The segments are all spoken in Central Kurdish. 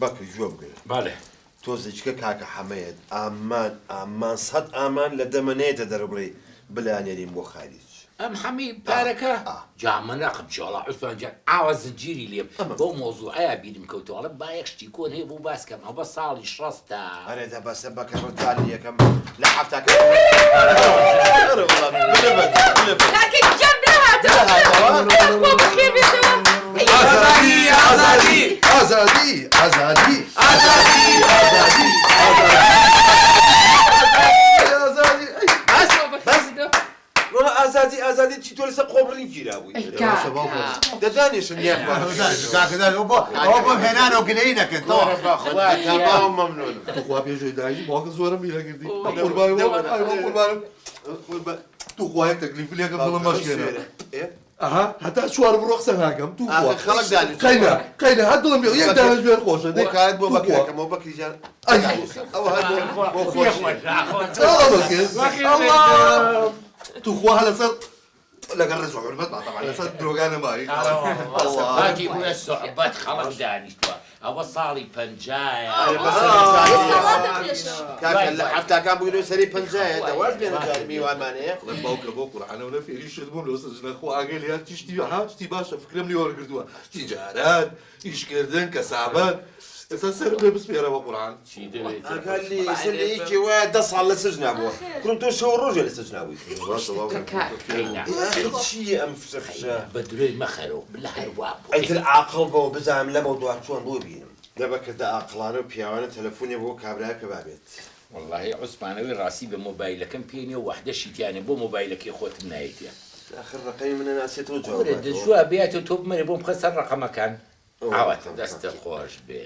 بەکر گوێ بگرە. بەڵێ. تۆزێکیکە کاکە حەمەیەت ئامان ئامان سەد ئامان لە دەمە نەیەتە دەرەوە بڵێی بلانێرین بۆ خاریج. ئەم حەمەی پارەکە جا من ڕقم چیە وەڵا عوسمان جان ئاوا زنجیری لێم بەو مەوزوعەیا بیرم کەوتەوە ئەڵێم با یەک شتی کۆن هەیە بۆ باس کەم ئەوە ساڵی شەستە. ئەرێ دە بەسە بەکە ڕتانی یەکەم لە حەفتاکە ئەرێ وەڵا بلە بە بلە بە. کاکە گیان برا هاتەوە ئەرێ خوا بەخێر بێتەوە. ئازادی ئازادی ئازادی ئازادی ئازادی ئازادی ئازادی بەس بەس ڕۆڵە ئازادی ئازادی چی تۆ لەسەر قۆبڕین گیرابووی ئەی کاکە دە دانیشن یاخوا کاکە دانیشن بۆ ئەوە بۆم هێنانەوە گلەیی نەکەن تەواو. بەخوا تەواو مەمنونم. توخوا پێش دایکی باوکە زۆرم بیرەکردی قوربان قوربانم توخوا یەک تەکلیف لێکەم دڵم مەشکێنە ئەها هەتا چوار بڕۆ قسە ناکەم توخوا خەڵک دانیشت قەینا قەینا هەر دڵم بێ یەک دانە جوێن خۆشە دەی کارت بۆ توخوا بەکرەکەمەوە بەکری جان ئەی ئەوە هەر بۆ بۆ خۆشی ئەڵا توخوا لەسەر لەگەڵ ڕێز و حورمەت با تەبعەن لەسەر درۆگانە ماوی ئەڵا باکی بڵێ سوعبەت خەڵک دانیشتووە ئەوە ساڵی پەنجایە. کاکە لە حەفتاکان بووینەوە سەری پەنجایە دە واز بێنە جارێ میوانمان هەیە. بڵێ باوکە بۆ قورعانەوە نە فێری شت بووم لەو سەر خۆ ئاگای لە چی شتی ها شتی باشە فکرم لێ وەرگرتووە تیجارەت ئیشکردن کەسابەت ئێستا سەرم لێ بسپێرە بە قورعان. چی دەوێت؟ ئاگا لێ ئێستا لە یەکێ وایە دە ساڵ لە سجنا بووە کوڕم تۆ شەو ڕۆژێ لە سجنا بووی. باشە باوکە ئاخر چییە ئەم فشە فشە؟ بە درۆی مەخەرەوە بلە هەر وا بوو. ئیتر عاقڵ بەوە بزانم لەمەو دوا چۆن بۆ بینم. دە بە کردە ئاقڵانە و پیاوانە تەلەفونێ بۆ کابرایە کە با بێت. وەڵاهی عوسمان ئەوەی ڕاستی بێ مۆبایلەکەم پێ نیە و وەحدەشی تیا نیە بۆ مۆبایلەکەی خۆتم نایتێ. ئاخر ڕەقەمی من ئەناسێتەوە جواب کورە دە باتەوە. جواب باتەوە تۆ بمەرێ بۆم بخە سەر ڕەقەمەکان. ئاوات دەستت خۆش بێ.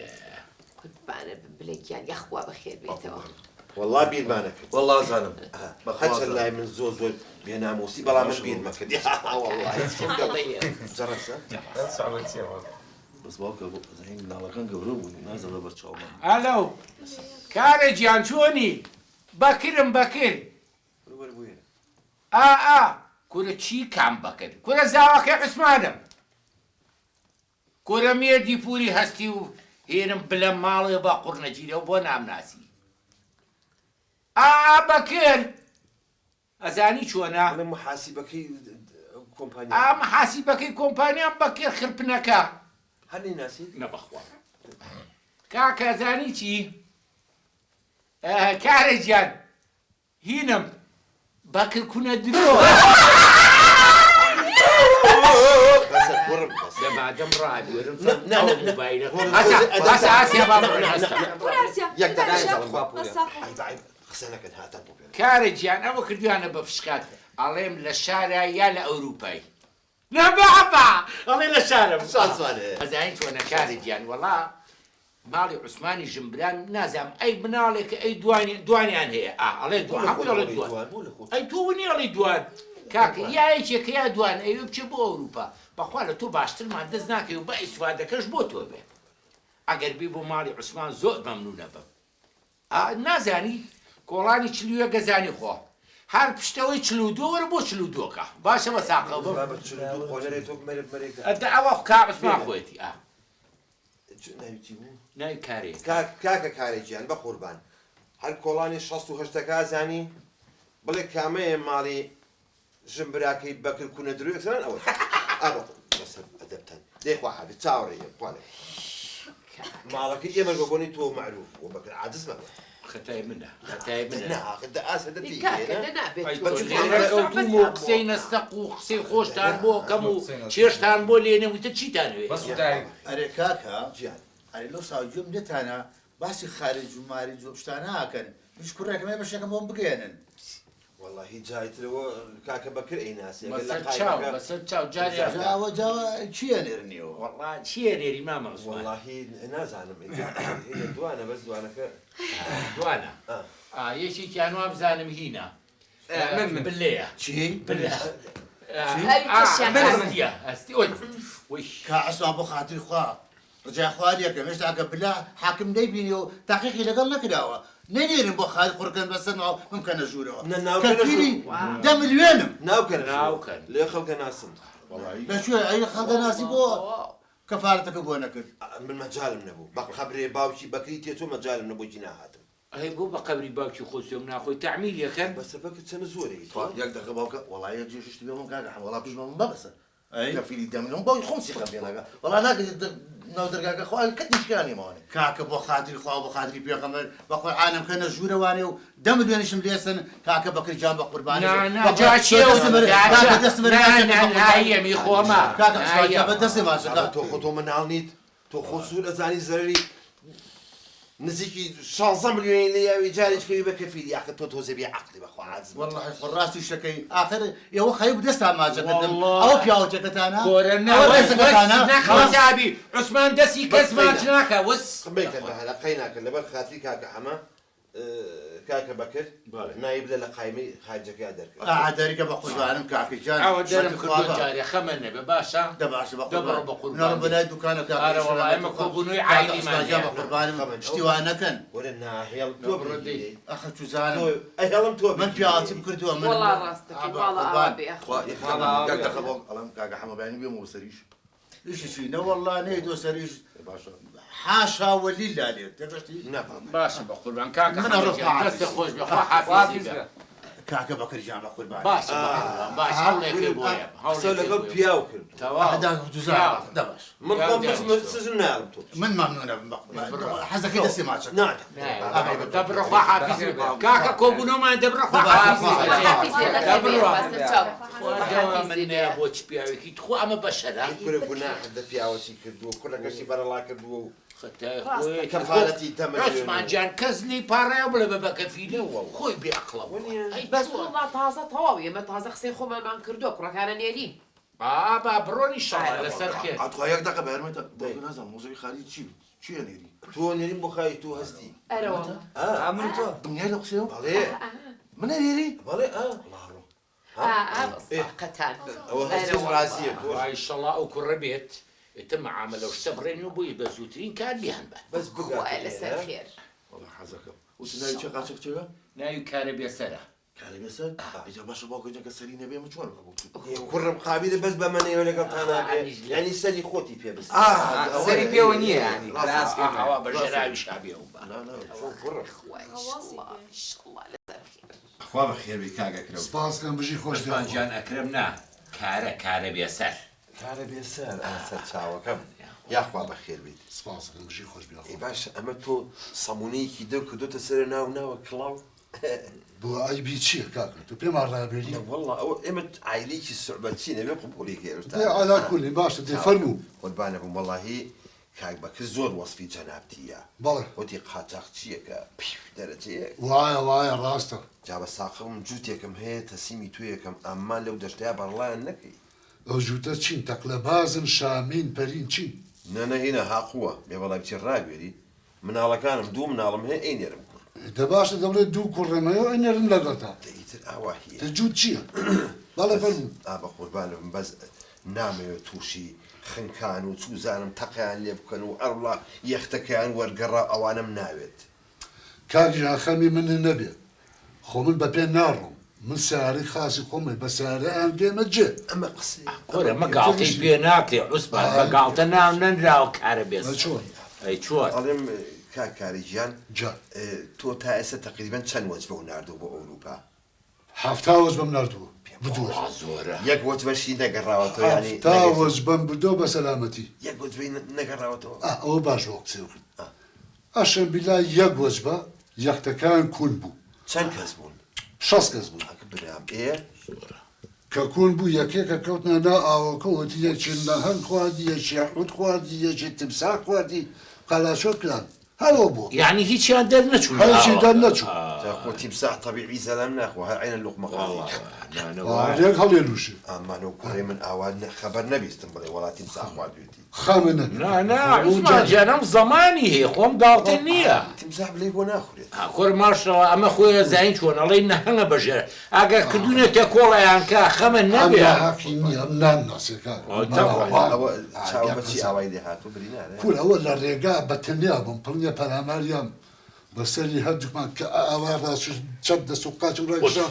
قوربانت بم بلە گیان یاخوا بەخێر بێیتەوە. وەڵا بیرمانە کرد. وەڵا زانم بەخوا هەرچەند زانم. لای من زۆر زۆر بێ ناموسی بەڵام من بیرمە کرد وەڵا هیچ جەڕەسە. بەس باوکە بۆ زەین مناڵەکان گەورە بوون نازانم لەبەر چاومان. ئەلۆ کارە گیان چۆنی بەکرم بەکر ئا ئا کورە چی کام بەکر کورە زاواکەی عوسمانم. کورە مێردی پوری هەستی و هێنم بلەم ماڵێ با قوڕنەگیرەوە بۆ نامناسی ئا ئا بەکر ئەزانی چۆنە؟ بڵێ محاسیبەکەی کۆمپانیا. ئا محاسیبەکەی کۆمپانیام بەکر خرپنەکە. هەر نەیناسیت؟ نە بەخوا کاکە ئەزانی چی کارە گیان هینم بەکر کونە درۆ. بەسە کوڕم بەسە. دە مادەم ڕابوێرم نا نا نا موبایلە هەسە ئاسیا با بڕۆین هەستە. پورە ئاسیا یەک دەقیقە دانیشە دەڵێم با پورە. هەستا. عەیب عەیب قسە نەکەن هاتان بۆ پێ. کارە گیان ئەوە کردویانە بە فشکات ئەڵێم لە شارای یا لە ئەوروپای نا بابا ئەڵێ لە شارم ئەزانی چۆنە کارە گیان وەڵا ماڵی عوسمانی ژنبرام نازانم ئەی مناڵێکە ئەی دوانی دوانیان هەیە ئا ئەڵێ دوان هەمووی ئەڵێ دوان ئەی تۆ ونی ئەڵێی دوان کاکە یا یەکێکە یا دوان ئەیوێ بچێ بۆ ئەوروپا بەخوا لە تۆ باشترمان دەست ناکەوێ با ئیسفادەکەش بۆ تۆ بێ ئەگەر بێ بۆ ماڵی عوسمان زۆر مەمنونە بم ئا نازانی کۆڵانی 41 گەزانی خۆ هەر پشتەوەی 42 وەرە بۆ 42 کە باشە بە ساقەوە بم بابە 42 خۆ نەرێ تۆ بمەرێ بمەرێ ئەدە ئەوە کا عوسمان خۆیەتی ئا ناوی چی بوو؟ ناوی کارێ. کاک کاکە کارێ گیان بەقوربان هەر کۆڵانی 68 ەکە ئەزانی؟ بڵێ کامەیە ماڵی ژن براکەی بەکر کونە درۆ یەکسەران ئەوە ئا بەقور بەسەر ئەدەبتان دەی خواحافیز چاوەڕێی خوا لەگەڵ ماڵەکەی ئێمەش بە بۆنەی تۆ مەعروف بووە بەکر عاجز مەبە. خەتای منە خەتای منە. نا ئاخر دە ئاست دە پێی کاکە دێنە. دە نابێت ئەی تۆ تۆ لێرە لێرە کەوتووم و قسەی نەستەق و قسەی خۆشتان بۆ کەم و چێشتان بۆ لێنێم وتر چیتان وێ؟ بەس خودای. ئەرێ کاکە گیان. ئەرێ لەو ساو گوێم لێتانە باسی خارج و مارج و ئەم شتانە ئەکەن منیش کوڕێکم هەیە بەشێکم بۆم بگەیەنن. وەڵاهی جای ترەوە کاکە بەکر ئەیناسی ئەگەر لە بەسەر چاو قایمەکە بەسەر چاو جارێ جاوە جاوە کێ ئەنێرنیەوە؟ وەڵا چی ئەنێری مامە عوسمان؟ وەڵاهی نازانم ئیتر هینە دوانە بەس دوانەکە دوانە ئا یەکێکیان وابزانم هینە من من بلەیە چی؟ بلە چی؟ ئەوی کەشیان من من هەستیە هەستی ئۆی وەی کا عوسمان بۆ خاتری خوا ڕجای خوا لێکەم هێشتا ئەگە بلا حاکم نەیبینی و تاقیقی لەگەڵ نەکراوە نەینێرن بۆ خالد قوڕکەن بەسەر ماوە بمکەنە ژوورەوە نە ناوکەنە کەفیلی ژوور. دە ملیۆنم ناوکەنە ژوور. ناوکەن. لێ خەڵکە ناسم. لە کوێ ئەی خەڵکە ناسی بۆ. کەفالەتەکە بۆ نەکرد؟ من مەجالم نەبوو بە قەبرێ باوکی بەکری تێچوو مەجالم نەبوو گی ناهاتم. ئەی بۆ بە قەبری باوکی خۆت سوێم ناخۆی تەعمیل یەکەن. بەسە بەکر چەنە زۆرە ئی تخوا یەک دەقە باوکە وەڵا یەک جێ شتی بێ کاکە حەمە وەڵا پشت بە من مەبەسە ئەی؟ کەفیلی دە ملیۆن باوکی خۆم سیقەم پێ ناکا وەڵا ناکە ناو دەرگاکە خوا کەت نیشکانی ماوانێ. کاکە بۆ خاتری خوا و بۆ خاتری پێغەمبەر بە قورعانم کەنە ژوورەوانێ و دە ملیۆنیشم لێ سەن کاکە بەکر گیان بە قوربانی نا بێ نا بە جا قورعان چێ دەستم بەر جا کاکە چا دەستم بەر نا ماچەکە نا بە قوربانی نایەمی خۆمە کاکە عوسمان گیان نایەم. بە دەستم ماچەکە. ئەوە تۆ خۆ تۆ مناڵ نیت تۆ خۆ سوور ئەزانی زەرەری نزیکی شانزە ملیۆنی لێ یاوی جارێک کەوی بە کەفیلی ئاخر تۆ تۆزێ بێ عەقڵی بەخوا عاجز بم. وەڵڵاهی خۆ ڕاستی شەکەی ئاخر ئێوە خەریک بوو دەستان ماچەکردم وەڵڵا ئەوە پیاوەتیەکەتانە کۆرە نا ئەوە وەس وەس ڕێزەکەتانە نەخەوتابی عوسمان دەسی بەس کەس ماچ قەینا ناکا وەس مەیکەن بە هەلا قەیناکە لەبەر خاتری کاکە حەمە کاکە بەکر نایب لە لە قایمەی خارجەکەیا دەرکرد. ئا دەرکە بە قوربانم کاکە گیان ئەوە دەرم شەرتی کردووە خوا بە. جارێ خەمە نەبێ باشە دە باشە بە دە بڕۆ قوربان بە قوربان نەڕۆم بۆ بێ لای دوکانە کاکە ئارە وەڵا ئیشەڵا ئێمە خوا کۆبوونەوەی کاکە عایلیمان عوسمان گیان هەیە بە قوربانم خەمە شتی وا نەکەن. وەرە ناهێڵ دە تۆ بڕۆ دەی بگیرێی ئەخر چوزانم تۆ ئەهێڵم تۆ من بگیرێی. پیاوەتیم کردووە من وەڵا ڕاست ئا دەکەی بە ماڵە ئاوا قوربان. بێ خوا ئەخوا. یەک ماڵە دەقە ئاوا یەک بێ. دەقە باوک ئەڵێم کاکە حەمە بەیانی بێمەوە سەریش. ئیشی چی نەوەڵا نەیتۆ سەریش باشە. حاشا وەلیلا لێت تێگەشتی؟ نا بابا. باشە بە قوربان کاکە من حەمە ئەڕۆم گیان خوا دەستت حافیز. خۆش بێ خوا حافیزی حافیز بێ. بێ. کاکە بەکر گیان بە قوربانی. باشە بە قوربان باش هەوڵێکێ بۆیە قسە هەوڵێکێ لەگەڵ بۆیە. پیاو کرد. تەواو دا دوزار پیاو. دە باش. من پیاو خۆم دانیشتووە. سزم نایەڵم تۆ بچی. من مەمنونە بم بە قوربان. بڕۆ. حەزەکەی دەستی ماچەکە. نا دە بڕۆ خوا حافیزی بێ. کاکە کۆبوونەوەمان دە بڕۆ خوا حافیزی خوا بێ. حافیزی بێ. دە بڕۆ. سەرچاو. خوا خوا دەوا حافیزی من بێ. نەیە بۆ چ پیاوێکی تخوا ئەمە بەشەرە. ئەی کورە گوناحت دە پیاوەتی کردووە کوڕەکەشی بەرەڵا کردووە و خەتای ڕاستە. خۆیەتی. کەفالەتی دە ملیۆن عوسمان گیان کەس لێی پاڕایە بڵێ بە بەکەفیلە خۆی بێ ئەقڵە بووە. ئەی بەس چۆن؟ وەڵا تازە تەواو ئێمە تازە قسەی خۆمانمان کردووە کوڕەکانە نێرین. بابا بڕۆن ئیشەڵا ئارە لەسەر وەڵا. خێر. ئەتخوا یەک دەقە بەرمێتە باوکە نازانم مۆزەوی خارجی چی چییە نێری؟ تۆ نێریم بۆ خاری تۆ هەستی. ئەرە وەڵا. ئا. ئا من و تۆ. دڵنیای لەو قسەیەوە؟ بەڵێ. منە نێری؟ بەڵێ ئا. وەڵا ڕۆ. ئا ئا بەساقەتان. ئەوە ئەرە هەستیش وەڵا. ڕازییە تۆش. وا ئیشەڵا ئەو کوڕە بێت ئیتر مەعامەلە و شتە بڕێن و بۆی بە زووترین کات بیان بەن. بەس بگاتە خوایە لەسەر ئێرە. خێر. وەڵا حەزەکەم. وتی ناوی چیە قاچەک چێکە؟ ناوی کارە بێسەرە. کارە بێسەر؟ ئیجا باشە باوکە گیان کە سەری نەبێ من چۆن بەبوو تو؟ ئێ کوڕم قابیلە بەس بە منەیەوە لەگەڵتانا بێ یانی سەری خۆتی پێ بست. ئا سەری پێوە نییە یانی. ڕاستە. ڕاستە. ئاوا بە ژەراویش ئابێ ئەو با. نا نا چۆن کوڕم. خوایە ئیشەڵا ئیشەڵا لەسەر خێر. خوا بەخێر بێی کاک ئەکرەم. سپاس کەم بژی خۆش بێ عوسمان گیان ئەکرەم نا کارە کارە بێسەر. کارە بێسەر ئا سەرچاوەکەم یاخوا بەخێر بیت. سپاس کەم بژی خۆش بێ ئەی باشە ئەمە تۆ سەمونەیەکی دەو کردۆتە سەر ناو ناوە کڵاو. بۆ عەیبی چییە کاکە تۆ پێمان ڕابێری؟ نە وەڵا ئەوە ئێمە عایلەیەکی سوعبەتچین ئەبێ قبوڵی کەی ئەو دێ شتانە. عەلا کولی باشە دێ فەرموو. قوربانە بم وەڵاهی کاک بەکر زۆر وەسفی جەنابتیە. بەڵێ. وتی قاچاخچییەکە پیو دەرەجەیەک. وایە وایە ڕاستە. جا بە ساقەم جووتێکم هەیە تەسلیمی تۆیەکەم ئەممان لەو دەشتەیا بەڕڵایان نەکەی. ئەو جووتە چین تەقلەبازن شامین پەرین چین؟ نە نە هینا هاقووە بێ وەڵای بچی ڕابوێری مناڵەکانم دوو مناڵم هەیە ئەینێرم کوڕ. دە باشە دەڵێ دوو کوڕم هەیە و ئەینێرم لەگەڵتا. دە ئیتر ئاوا هیە. دە جووت چییە؟ بەڵێ بەس فەرموو. ئا بە قوربانت بم بەس نامەوێ تووشی خنکان و چوزانم تەقەیان لێ بکەن و ئەڕڵا یەختەکەیان وەرگەڕا ئەوانەم ناوێت. کاک ژیان خەمی منت نەبێ خۆ من بە پێ ناڕۆم من سەیارەی خاسی خۆم هەیە بە سەیارە ئەیان گەیەمە جێ. ئەمە قسەیە کورە ئەمە ئەمە گاڵتەی پێویستە. پێ ناکرێ عوسمان بە گاڵتە ناو نەنراوە کارە ئەی بێسەر چۆن؟ ئەی چۆن؟ ئەڵێم کاک کاری گیان جا. تۆ تا ئێستا تەقریبەن چەند وەجبەو ناردووە بۆ ئەوروپا؟ 70 وەجبەم ناردووە بدووە. وەڵا زۆرە. یەک وەجبەشی نەگەڕاوەتەوە یانی 70 نەگەیشتووە. وەجبەم بدووە بە سەلامەتی. یەک وەجبەی نەگەڕاوەتەوە؟ ئا ئەوە باش بۆ قسەی کرد. ئەشەم بیلا یەک وەجبە یەختەکان کون بوو. چەند کەس بوون؟ 60 کەس بوون. ئەک برام ئێ زۆرە. کە کون بوو یەکێکە کەوتنە ناو ئاوەکە وتی یەکێ نەهەنگ خواردی یەکێ حوت خواردی یەکێ تمساح خواردی قەلاچۆ کران هەرەوە بووە. یانی هیچیان دەرنەچوون لە هیچی ئاوەکە؟ دەرنەچوو. جا خۆ تیمساح تەبیعی زەلام ناخوا هەر عەینەن لوقمە قازی. وەڵا نا نا وایە. ڕێک هەڵێلووشێ. ئامان ئەو کوڕەی من ئاوا خەبەر نەبیستم بڵێ وەڵا تیمساح خواردوێتی. خەمە نەبێ. نا نا خۆ عوسمان جارێ. گیان ئەم زەمانی هەیە خۆم گاڵتە نییە. تیمساح بلەی بۆ ناخورێت. ها کورە ماشەڵا ئەمە خۆی ئەزانی چۆن ئەڵێی نەهەنگە بەژێر ئەگەر کردونێتە کۆڵیان کا خەمە ئەم نەبێ. ناهەقی نییە ئەم نامناسێ کاکە. ئەو تەبعەن. ئەوە چاو یەک بە چی قسە. ئاوای لێ هاتوو برینارە؟ کورە ئەوە لە ڕێگا بە تەنیا بووم پڵنگە پەلاماریان بەسەری هەردووکمان کە ئاوا ڕاست و چەپ دەست و قاچم ڕاکێشا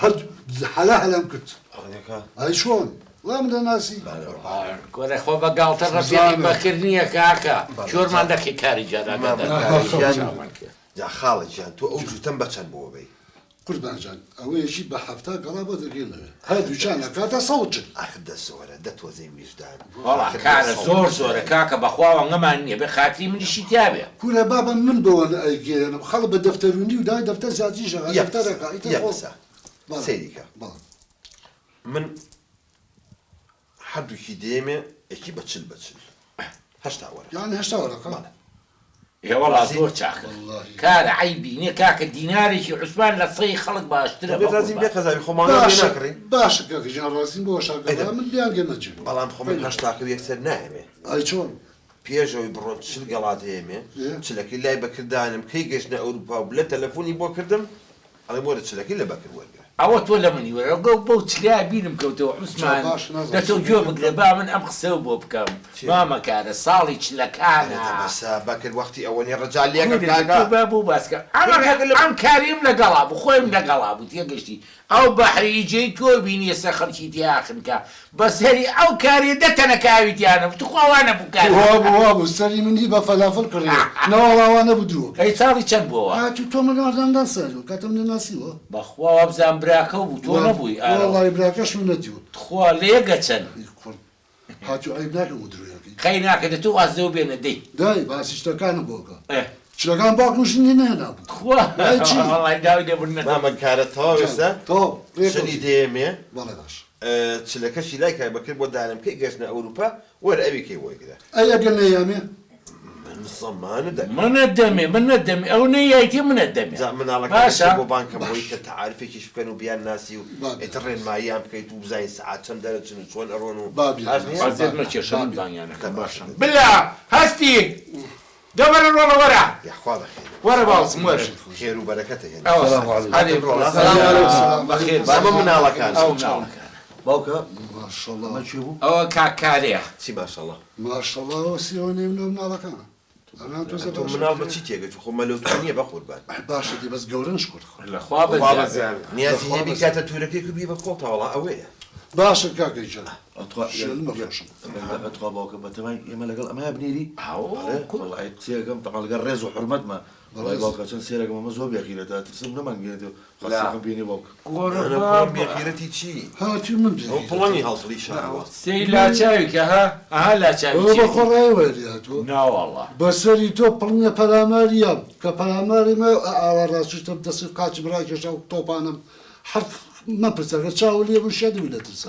هەردوو هەلا هەلام کرد. ئەڵێکە. ئەی چۆن؟ وا من دەناسی؟ کورە خۆ بە گاڵتە ڕەفیقی بەکر نییە کاکە چۆرمان دەکەی کاری گیان ئاگادار جا خاڵە گیان تۆ ئەو جووتەم بە چەند بۆ بەی؟ قوربان جان ئەوەیەکی بە 70 گەڵا بۆ دەگەینەوە هەردووکیان ئەکاتە 140. ئاخ دە زۆرە دە تۆزەی ویژدان. وەڵا کارە زۆر زۆرە کاکە بەخوا وەنگەمان نییە بێ خاتری منیشی تیابێ. کورە بابە من بەوە ئەیگەیەنم خەڵک بە دەفتەر و نیو دای دەفتەر زیاتریش ئەکا دەفتەرەکە ئیتر خۆ یەکسە سەیری کە من هەردووکی دێمێ یەکی بە 40 بە 40 80 وەرە. یعنی 80 وەرەقە؟ بەڵێ. ئێ وەڵا زۆر چاکە کارە عەیبی نییە کاکە دینارێکی عوسمان لە سەی خەڵک باشترە بێ ڕازیم بێ قەزاوی خۆمان لێ باشە ناکڕین. باشە کاکە گیان ڕازیم بۆ شاکە من بیانگەمە جێ. بەڵام خۆ من هەشتاکە و یەکسەر نایەمێ. ئەی چۆن؟ پێشەوەی بڕۆن 40 گەڵا دەیەمێ چلەکەی لای بەکردانم کەی گەشتنە ئەوروپا و بلە تەلەفۆنی بۆ کردم ئەڵێم وەرە چلەکەی لە بەکر وەرگرە. ئەوە تۆ لە منی وەرە گەو بەو چلیا بیرم کەوتەوە عوسمان دە تۆ گوێ بگرە با من ئەم قسەو بۆ بکەم مامە کارە ساڵی چلەکانە. بەسە بەکر وەختی ئەوە نیە ڕەجا لێکە کاکە. با بۆ باسکە ئەم کاریم لەگەڵا بوو خۆیم لەگەڵا بوو تێگەشتی ئەو بەحری ئیجەی تۆ بینیە سەر خەڵکی تیاخنکە بەسەری ئەو کارێ دە تەنەکاوی تیانە بوو توخوا وا نەبوو کارێ. وابوو وابوو سەری منی بە فەلافل کڕیوە نەوەڵا وا نەبوو درۆ. ئەی ساڵی چەند بۆوە؟ هاتوو تۆ من ناساریوە کاتم نەناسیوە. بەخوا وابزانم براکەو بوو تۆ نەبووی ئارەوە. وەڵی براکەشم نەدیوە. تخوا لێگە چەند؟ کوڕ هاتوو عەیب ناکەم و درۆیەکەی. خەی ناکە دە تۆ واز لەو بێنە دەی. دای باسی شتەکانم بۆ کە. چلەکان باوکم ژنی نەهێنابوو. تخوا وەڵی داوای لێبوردن نەکەم. مامە کارە تەواو ئێستا تەواو چلی دێمێ بەڵێ باش. چلەکەشی لای کاک بەکر بۆ دانم کەی گەشتنە ئەوروپا وەرە ئەوی کەی وەرگرە. ئەی ئەگەر نەیامێ؟ من زەمانە دەکەم. منە دەمێ منە دەمێ ئەو نەیایتێ منە دەمێ. جا مناڵەکان باشە بۆ بانکەم بۆی کە تەعارفێکیش بکەن و بیان ناسی و ئیتر ڕێنماییان بکەیت و بزانین سەعات چەند دەرەچن و چۆن ئەڕۆن و باش نییە؟ ئەزیەت مەکێشە من بانگیان ئەکەم باشە. بلا هەستی دە وەرە ڕۆڵە وەرە. یاخوا بەخێر. وەرە باوکم وەرە. خێر و بەرەکەتە هێنێ. بەخێر. ئەمە مناڵەکان. ئەو مناڵەکان. باوکە ماشەڵڵا. ئەمە کێ بوو؟ ئەوە کاک کارەیە. چی ماشەڵڵا؟ ماشەڵڵا ئەوە سیۆنەی منە مناڵەکانە. ئەنا تۆزە تۆ مناڵ بە چی تێگەچوو خۆ مەلۆتو نییە بە قوربان. باشە دی بەس گەورەن شکر. لە خوا بەزیاد. نیازی هەیە بیکاتە تورەکەی و بی بە کۆڵتا وەڵا ئەوەیە. باشە کاکە گیان. شێلم بەخۆشم. ئەتخوا باوکە بەتەمای ئێمە لەگەڵ ئەمەیا بنێری؟ وەڵای قسەیەکەم تەعا لەگەڵ ڕێز و حورمەتمە. وەڵای باوکە چەند سێرەکەم ئەمە زۆر بێغیرەتە ترسم نەمانگەێنێتەوە خاصەکەم بێنێ باوکە. کوڕم بێغیرەتی چی؟ هاتی من ئەو پڵنگی هەڵسڵی شارەوە. سەی لاچاوی کە ها ئەها لاچاوی ئەوە بە خۆڕایی وەری هاتووە. ناوەڵا. بەسەری تۆ پڵنگە پەلاماریان کە پەلاماری مە ئاوا ڕاستیشتم دەستی قاچم ڕاکێشا و تۆپانم حەرف مەپرسە کە چاو لێ بوو شێت بوو لە ترسا.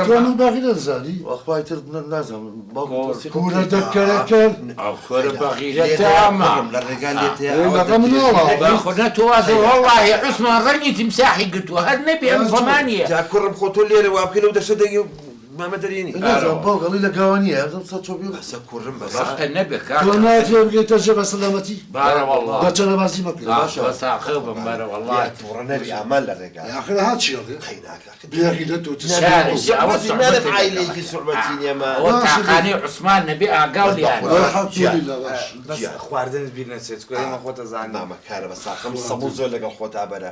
تۆ من باقی نەزانی؟ وەخوای تر نازانم باوکم کورە دەکەرەکەر. ئەو کورە بەغیرەتە ئەمە. لە ڕێگا لێتەیە لەگە مناڵە. بەخۆ تۆ وازە وەڵڵاهی عوسمان ڕەنگی تیمساحی گرتووە هەر نەبێ ئەم زەمانیە. جا کوڕم خۆ تۆ لێرە وا بکەی لەو دەشە دەنگی مامە دەرێنی. نازانم باوک ئەڵێ لە گاوانیە ئەم سەد چۆ بێ. بەسە کوڕم بەسە. بەخە نەبێ تۆ کاکە. ناتوێ بگەیتە جێ بە سەلامەتی. بارە وەڵڵا. بە چەنەبازی مەکە. باشە بەساقە بم بارە وەڵڵا. تووڕە نەبی ئامان لە ڕێگا. ئاخر هات چی ئەڵێ؟ خەیناکە. بێغیرەت و شارە ترس. ئەوە نالم سوعبەتێ عایلەیەکی سوعبەتی نییەمە. ئەوە تاقانەی عوسمان نەبێ ئاگاو لیان. الحەمدللە باش. بەس خواردنت بیر نەچێت چونکە ئێمە خۆتە زانی. مامە کارە بە ساقم سەمون زۆر لەگەڵ خۆتا بەرە.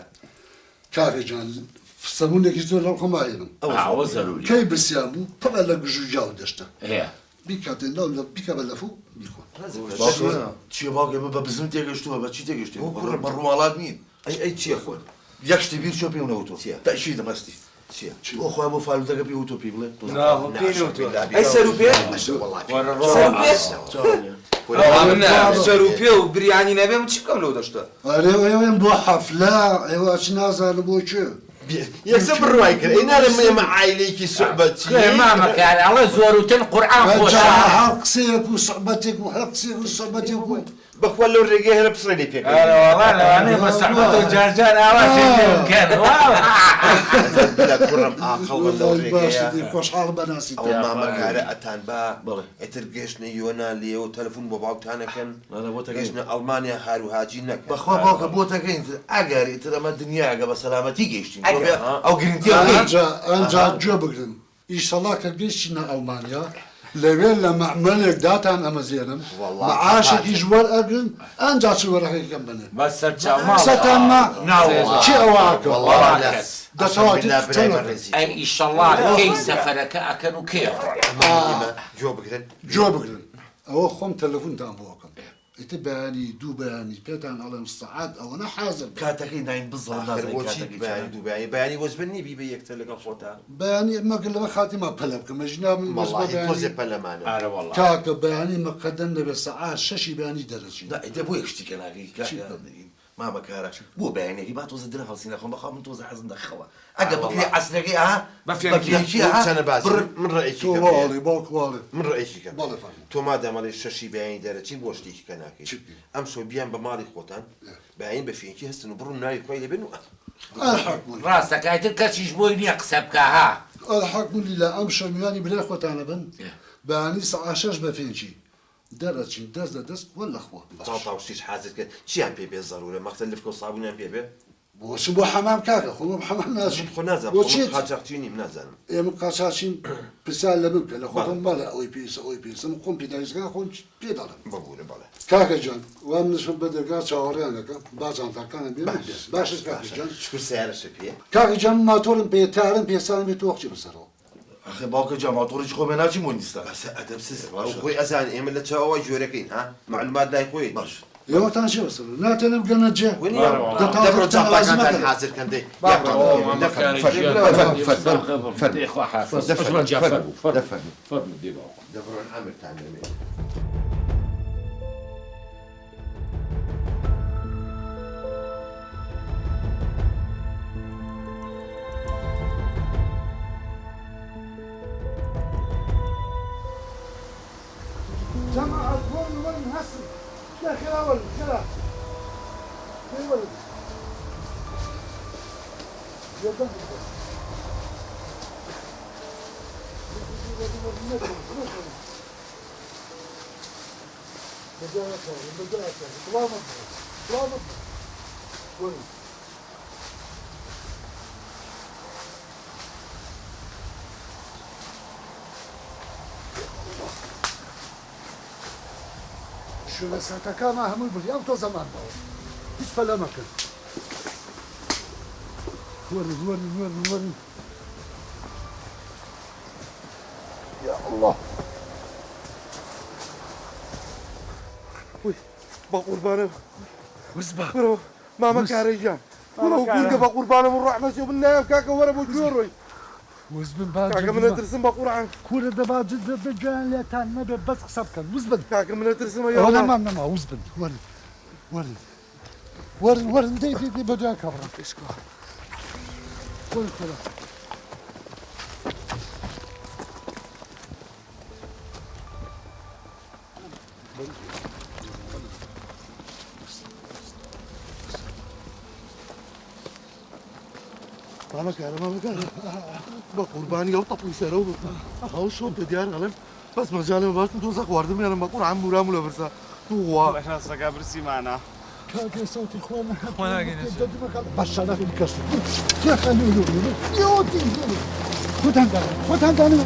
کاکە گیان سەمونێکی زۆر لەو خۆم ئاهێنم. ئەوە زەروری. کەی برسیان بوو پڕە لە گژ و گیاو دەشتە. هەیە. بیکاتێ لاو لە بیکە بە لەفو بیخۆ. چیە باوکە ئێمە بە بزن تێگەشتووە بە چی تێگەشتووە؟ بە ڕواڵات نین. ئەی ئەی چییە خۆن؟ یەک شتی بیر چۆ پێم نەوتووە. چییە؟ تەئکیدم هەستی. چییە؟ ئەو خوا بۆ فالوتەکە پێ وتۆ پێی بڵێ. ئەی سەر و پێ؟ سەر و پێ؟ سەر و پێ و بریانی نەبێ من چی بکەم لەو دەشتە؟ ئەرێ ئێوەم بۆ حەفلە ئێوە ئەچ نازانم بۆ کوێ. یەکسەر بڕوای کرد ئەی نارم ئێمە عایلەیەکی سوعبەتی. مامە کارە ئەڵێ زۆر وتن قورئان خۆشە. هەر قسەیەک و سوعبەتێک و هەر قسەیەک و سوعبەتێک و بەخوا لەو ڕێگەی هەرە پسڕێ لێ پێکەن. ئەرە وەڵا لەوانەیە بە سەحبەت و جار جار ئاوا شێ پێ بکەن. بلا کوڕم ئاقڵ بە لەو ڕێگەیە. خۆشحاڵ بەناسی. ئەو مامە کارە ئەتان با ئیتر گەشتنە یۆنان لێوە تەلەفۆن بۆ باوکتانەکەن گەشتنە ئەڵمانیا هاروهاجی نەکەن. بەخوا باوکە بۆ تەکەین ئەگەر ئیتر ئەمە دنیاگە بە سەلامەتی گەیشتین ئەو گرنتیە ئەنجا ئەنجا گوێ بگرن ئیشەڵا کە گەیشتینە ئەڵمانیا لەوێ لە مەعمەلێک داتان ئەمەزێنم معاشێکیش وەرئەگرن ئەنجا چ وەرەقێکم بنێن. بەس سەرچاو ماڵ. قسەتان ما ناوەڵا. کێ ئەوە ئەکا؟ وەڵا کەس. دەسەڵاتی بالله برای چەند بەڕێزی. ئەی ئیشەڵڵا کەی سەفەرەکە ئەکەن و کێ ئێمە گوێ بگرن. گوێ بگرن. ئەوە خۆم تەلەفۆنتان بۆ ئەکەم. ئیتر بەیانی دوو بەیانی پێتان ئەڵێم سەعات ئەوەنە حازر بن. کاتەکەی ناین بزڵ ئاخر نازانین بۆچی کاتەکەی بەیانی چەنە. دوو بەیانی بەیانی وەجبە نییە بیبە یەکتر لەگەڵ خۆتا؟ بەیانی مەگەر لەبەر خاتری ما پەلە بکەم ئەژینا من وەجبە وەڵاهی بەیانی تۆزێ پەلەمانە. ئارە وەڵا. کاکە بەیانی مەقەدەم دەبێ سەعات شەشی بەیانی دەرەچین. نا ئیدە بۆ یەک شتی کە ناکەی چی کاکە بکەم؟ مامە کارە بۆ بەیانیەکەی با تۆزە درەنگ هەڵسین نەخۆم بەخوا من تۆزە حەزم دە خەوە ئەگە بکرێ عەسرەکەی ئەها بە بە فێنکی. فێنکی ئەها چەنە بازی بڕ من ڕەئیکی تۆ کەم هەیە. واڵێ باوک واڵێ. من ڕەئیکی کەم بەڵێ هەیە. فەرموو. تۆ مادام ئەڵێی شەشی بەیانی دەرەچین بۆ شتێکی کە ناکەی چی بکەین؟ ئەمشەو بیان بە ماڵی خۆتان بەیانی بە فێنکی هەستن و بڕۆن ناوی خوای لێ بێن و الحکم لله. ڕاستە کایتر کەسیش بۆی نییە قسە بکا ها. الحکم لله ئەمشەو میوانی برای خۆتانە بن بەیانی سەعات شەش بە فێنکی دەرەچین دەست لە دەست وە لە خوا. جاڵتا و شتیش حازر کرد چیان پێ بێ زەرورە مەخسەر لفکە و سابونیان پێ بێ؟ بۆچی بۆ حەمام کاکە خۆ من حەمام ناچم. من خۆ نازانم بۆ خۆ من چیت؟ قاچاخچی نیم نازانم. ئێ من قاچاخچیم پرسیار لە من بکە لە خۆتم بەڵێ. مەڵێ ئەوەی پێویستە ئەوەی پێویستە من خۆم پێداویستەکان خۆم پێ دەڵێم. ببورە بەڵێ. کاکە گیان وا منیش بە دەرگا چاوەڕێیان دەکەم با جانتاکانم بێنم باش بێن. باشە باش کاکە باشە گیان؟ شکر سەیارەشە پێیە. کاکە گیان من ماتۆرم پێیە تارم پێیە سارم پێیە تۆ وەخچی بەسەرەوە. ئەخێ باوکە جا ماتۆڕێکی خۆمێ ناچیم بۆ هیندستان. بەسە ئەدەبسز ئەو باشە. خۆی ئەزانێ ئێمە لە چاوەوە گوێرەکەین ها معلومات لای خۆیەتی. باش. ئێوەتان چێ بەسەرەوە ناتێنم بگەنە جێ. ونیە دەتاو دەبڕۆ دەتان جانتاکانتان مەکەن. حازر کەن دەی. بابڕۆ دە فەرموو فەرموو فەرموو خوا حافظ. دە فەرموو عوسمان جا فەرموو فەرموو دە فەرموو فەرموو دێ باوکم. دەبڕۆن ئەمرتان لەمێ. جەماعەت وەرن وەرن هەستن دە خێرا وەرن خێرا دەی وەرن یەدەم بکە. وەرن وەرن نەکەون نەکەون. بەدوای کەون بەدوای کەون بڵاو مەبن بڵاو مەبن وەرن. شوێنە ساتەکانمان هەمووی بڕی ئەم تۆ زەمان ماوە هیچ پەلە مەکەن. وەرن وەرن وەرن وەرن. یا الله. وی بە قوربانم. وزبە. بڕۆ مامە کارە گیان. بڕۆ گورگە بە قوربانم و ڕەحمەت من نایەم کاکە وەرە بۆ کوێ ڕۆی؟ وزبن با کاکە من ئەترسم بە قورعان. کورە دەبا جد گیان لێتان نەبێ بەس قسە بکەن وزبن. کاکە من ئەترسم ئەوە یاڵڵا. نەمام نەما وزبن وەرن وەرن وەرن وەرن دەی دەی دەی بە دوای کابرا. وەرن خێرا. مامە کارە مامە کارە بە قوربانی ئەو تەپڵی سەرەوە بم. ئەو شۆ پێ دیار ئەڵێم بەس مەجالم باشم تۆزە خواردم یانم بە قورعان مورام لە برسا. وا. ڕاستەکە برسیمانە. کاکە سەوتی خۆ خۆ ناگەینە چێ. بە شەرەفی کەس. خۆتان دانن خۆتان دانن.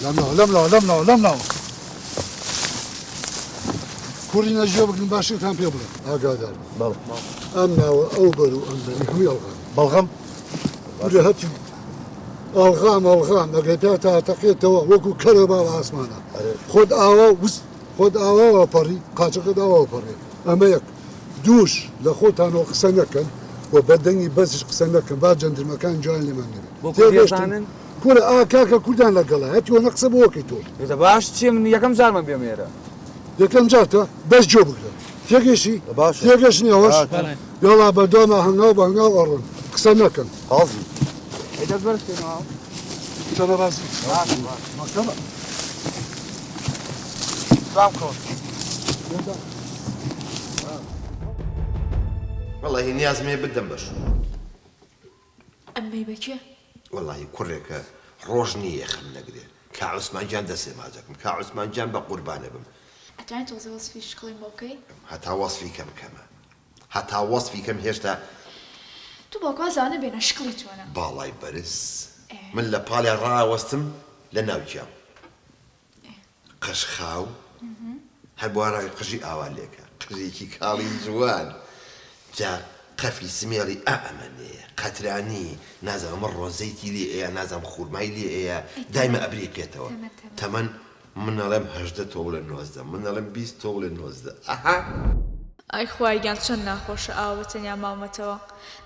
لەملاوە لەملاوە لەملاوە لەملاوە. کوڕینە گوێ بگرن باشتان پێ بڵێم ئاگادار. بەڵێ. ئەم ناوە ئەو بەر و ئەم بەری هەمووی ئەڵغام. بەڵغەم؟ کورە هەچی ئەڵغام ئەڵغام ئەگەر پیا تا تەقێتەوە وەکو کەرە باڵ ئاسمانە. خۆت ئاوا وس خۆت ئاواوە پەڕی قاچەکەت ئاواوە پەڕێ. ئەمە یەک. دووش لە خۆتانەوە قسە نەکەن و بە دەنگی بەزیش قسە نەکەن با جەندرمەکان جوان لێمان نەبێت. بۆ کوردی تێگەشتن؟ ئەزانن؟ کورە ئا کاکە کوردان لەگەڵە هەتیوە نە قسە بۆ وەکەی تۆ. دە باش چیە من یەکەم جارمە بێم ئێرە. یەکەم جارتە بەس گوێ بگرە. تێگەشی؟ باشە. تێگەشتنی ئەوەش؟ بەڵێ. یاڵا بە دوما هەنگاو بە هەنگاو ئەڕۆن قسە نەکەن. قازی. ئەی دەست بەرز بکەینەوە. چەنە بازی؟ باش باش. مەکتەبە. دوام کەون. وەڵاهی نیازم هەیە بتدەم بە شوو. ئەمەی بە کێ؟ وەڵاهی کوڕێکە ڕۆژ نییە یەخەم نەگرێ. کا عوسمان گیان دەسێ ماجەکم. کا عوسمان گیان بە قوربانە بم. ئەتوانی تۆزێ وەسفی شکڵیم بۆ بکەی؟ هەتا وەسفی کەم کەمە. هەتا وەسفی کەم هێشتا. تو باوکە واز لەوانە بێنە شکڵی چۆنە؟ باڵای بەرز. من لە پاڵیا ڕائەوەستم لە ناو گیاو. قژ خاو هەر بۆ ڕای قژی ئاوا لێکە قژێکی کاڵی جوان جا قەفی سمێڵی ئا ئەمەنێ قەترانی نازانم ئەمە ڕۆزەیتی لێ ئەیا نازانم خورمای لێ ئەیا دایمە ئەبریقێتەوە تەمەن من ئەڵێم 18 تۆ بڵێ 19 من ئەڵێم 20 تۆ بڵێ 19 ئەها. ئای خوایە گیان چەند ناخۆشە ئاوا بە تەنیا ماومەتەوە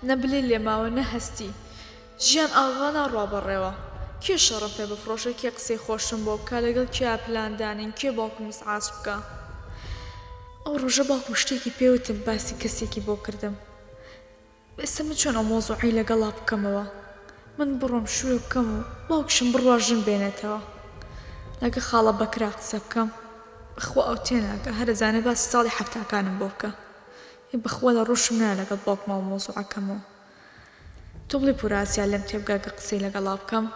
نە بلەی لێ ماوە نە هەستی ژیان ئاوا ناڕوا بەڕێوە کێ شەڕم پێ بفڕۆشێ کێ قسەی خۆشم بۆ بکا لەگەڵ کێیا پلان دانێین کێ باوکم ئیزعاج بکا ئەو ڕۆژە باوکم شتێکی پێ وتم باسی کەسێکی بۆ کردم ئێستا من چۆن ئەو مەوزوعەی لەگەڵا بکەمەوە من بڕۆم شوێ بکەم و باوکشم بڕوا ژن بێنێتەوە لەگە خاڵە بەکرا قسە بکەم بەخوا ئەو تێناگا هەر ئەزانێ باسی ساڵی حەفتاکانم بۆ بکا ئێ بەخوا لە ڕووشم نایە لەگەڵ باوکم ئەو مەوزوعە کەمەوە تۆ بڵێی پورە ئاسیا لێم تێبگا گە قسەی لەگەڵا بکەم؟